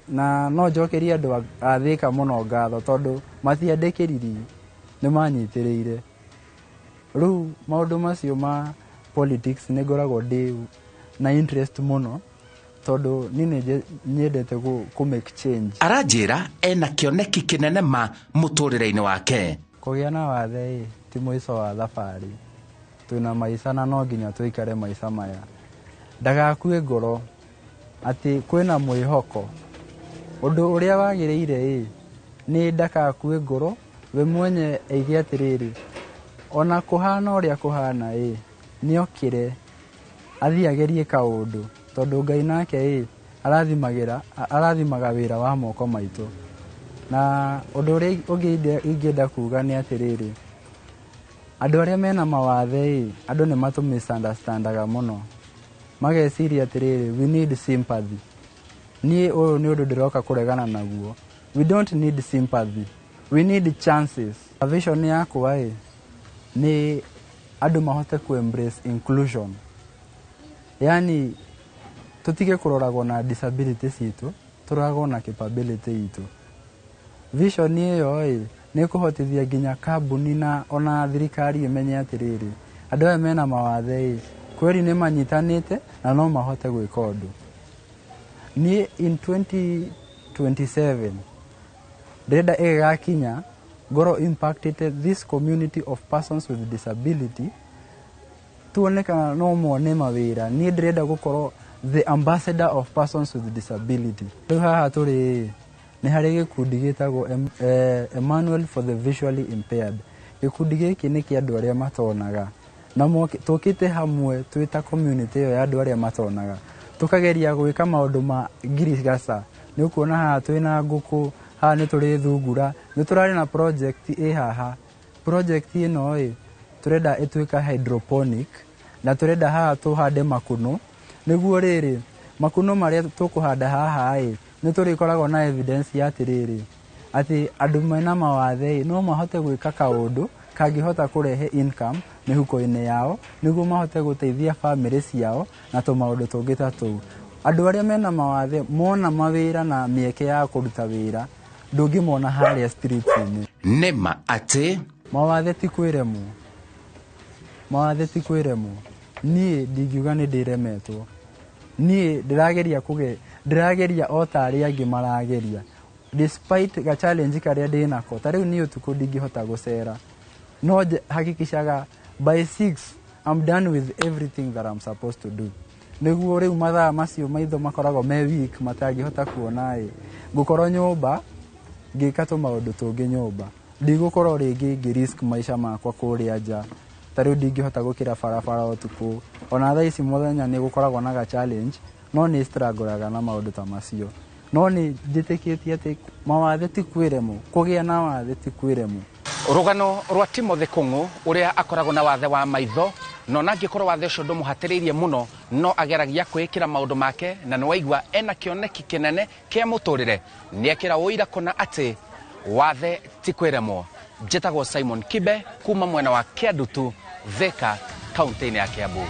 Na no njokerie andũ a Thĩka mũno ngatho, tondũ matiandĩkĩririe, nĩ manyitĩrĩire. Rĩu maũndũ macio ma politics nĩ ngoragwo ndĩ na interest mũno, tondũ niĩ nĩ nyendete kũ make change. Aranjĩra ena kĩoneki kĩnene ma mũtũrĩre-inĩ wake. Kũgĩa na wathe ĩ ti mũico wa thabarĩ, twĩna maica na no nginya tũikare maica maya. Ndagakue ngoro atĩ kwĩna mwĩhoko. Ũndũ ũrĩa wagĩrĩire ĩ nĩ ndakakue ngoro, we mwenye aige atĩrĩrĩ, ona kũhana ũrĩa kũhana ĩ, nĩokĩre athiĩ agerie kaũndũ, tondũ Ngai nake ĩ arathimaga wĩra wa moko maitũ. Na ũndũ ũrĩa ũngĩ ingĩenda kuga nĩ atĩrĩrĩ, andũ arĩa mena mawathe ĩ, andũ nĩ matũ misunderstandaga mũno, mageciria atĩrĩrĩ, we need sympathy. Niĩ ũyũ nĩ ũndũ ndĩroka kũregana naguo. We don't need sympathy, we need chances. Vision yakwa ĩ nĩ andũ mahote ku embrace inclusion, yani tũtige kũroragwo na disability citũ, tũroragwo na capability itũ. Vision ĩyo ĩ nĩ kũhotithia nginya kambuni na ona thirikari ĩmenye atĩrĩrĩ, andũ aya mena mawathe ĩ kweri nĩ manyitanĩte na no mahote gwĩka ũndũ. Niĩ in 2027 ndĩrenda ĩgĩgakinya ngorwo impacted this community of persons with disability, tuone kana no mone mawĩra. Niĩ ndĩrenda gũkorwo the ambassador of persons with disability. Rĩu haha tũrĩ nĩ harĩ gĩkundi gĩtagwo Emmanuel for the Visually Impaired. Gĩkundi gĩkĩ nĩ kĩa andũ arĩa matonaga, na tũkĩte hamwe twĩ ta community ĩyo ya andũ arĩa matonaga, tũkageria gwĩka maũndũ ma ngirigaca. Nĩ ũkuona haha twĩna ngũkũ, haha nĩ tũrĩ thungura, nĩ tũrarĩ na project ĩ haha. Project ĩno ĩ tũrenda ĩtuĩka hydroponic, na tũrenda haha tũhande makunũ, nĩguo rĩrĩ makunũ marĩa tũkũhanda haha ĩ nĩ tũrĩkoragwo na evidence ya atĩrĩrĩ, atĩ andũ mena mawathe ĩ no mahote gwĩka kaũndũ kangĩhota kũrehe income mĩhuko-inĩ yao, nĩguo mahote gũteithia bamĩrĩ ciao na tũmaũndũ tũngĩ ta tũu. Andũ arĩa mena mawathe mona mawĩra na mĩeke ya kũruta wĩra, ndũngĩmona harĩa street-inĩ. Nĩma atĩ mawathe ti kwĩremwo, mawathe ti kwĩremwo. Niĩ ndingiuga nĩ ndĩremetwo, niĩ ndĩrageria kũge ndĩrageria o ta arĩa angĩ marageria, despite ga challenge karĩa ndĩnako. Ta rĩu niĩ ũtukũ ndingĩhota gũcera, no hakikishaga by 6 I'm done with everything that I'm supposed to do, nĩguo rĩu mathaa macio maitho makoragwo me weak matangĩhota kuona ĩ ngũkorwo nyũmba ngĩka tũmaũndũ tũngĩ nyũmba, ndigũkorwo rĩngĩ ngĩ risk maica makwa kũrĩa nja. Ta rĩu ndingĩhota gũkĩra barabara ũtukũ, ona thaa ici mũthenya nĩ gũkoragwo na ga challenge, no nĩ struggle-aga na maũndũ ta macio. No nĩ njĩtĩkĩtie atĩ mawathe ti kwĩremwo, kũgĩa na wathe ti kwĩremwo. Rũgano rwa Timothy Kung'u ũrĩa akoragwo na wathe wa maitho, no na angĩkorwo wathe ũcio ndũmũhatĩrĩirie mũno, no ageragia kwĩĩkĩra maũndũ make, na nĩwaigua ena kĩoneki kĩnene kĩa mũtũrĩre. Nĩekĩra ũira kũna atĩ wathe ti kwĩremwo. Njĩtagwo Simon Kibe kuma mwena wa Kĩandutu, Thika, kaunti-inĩ ya Kiambu.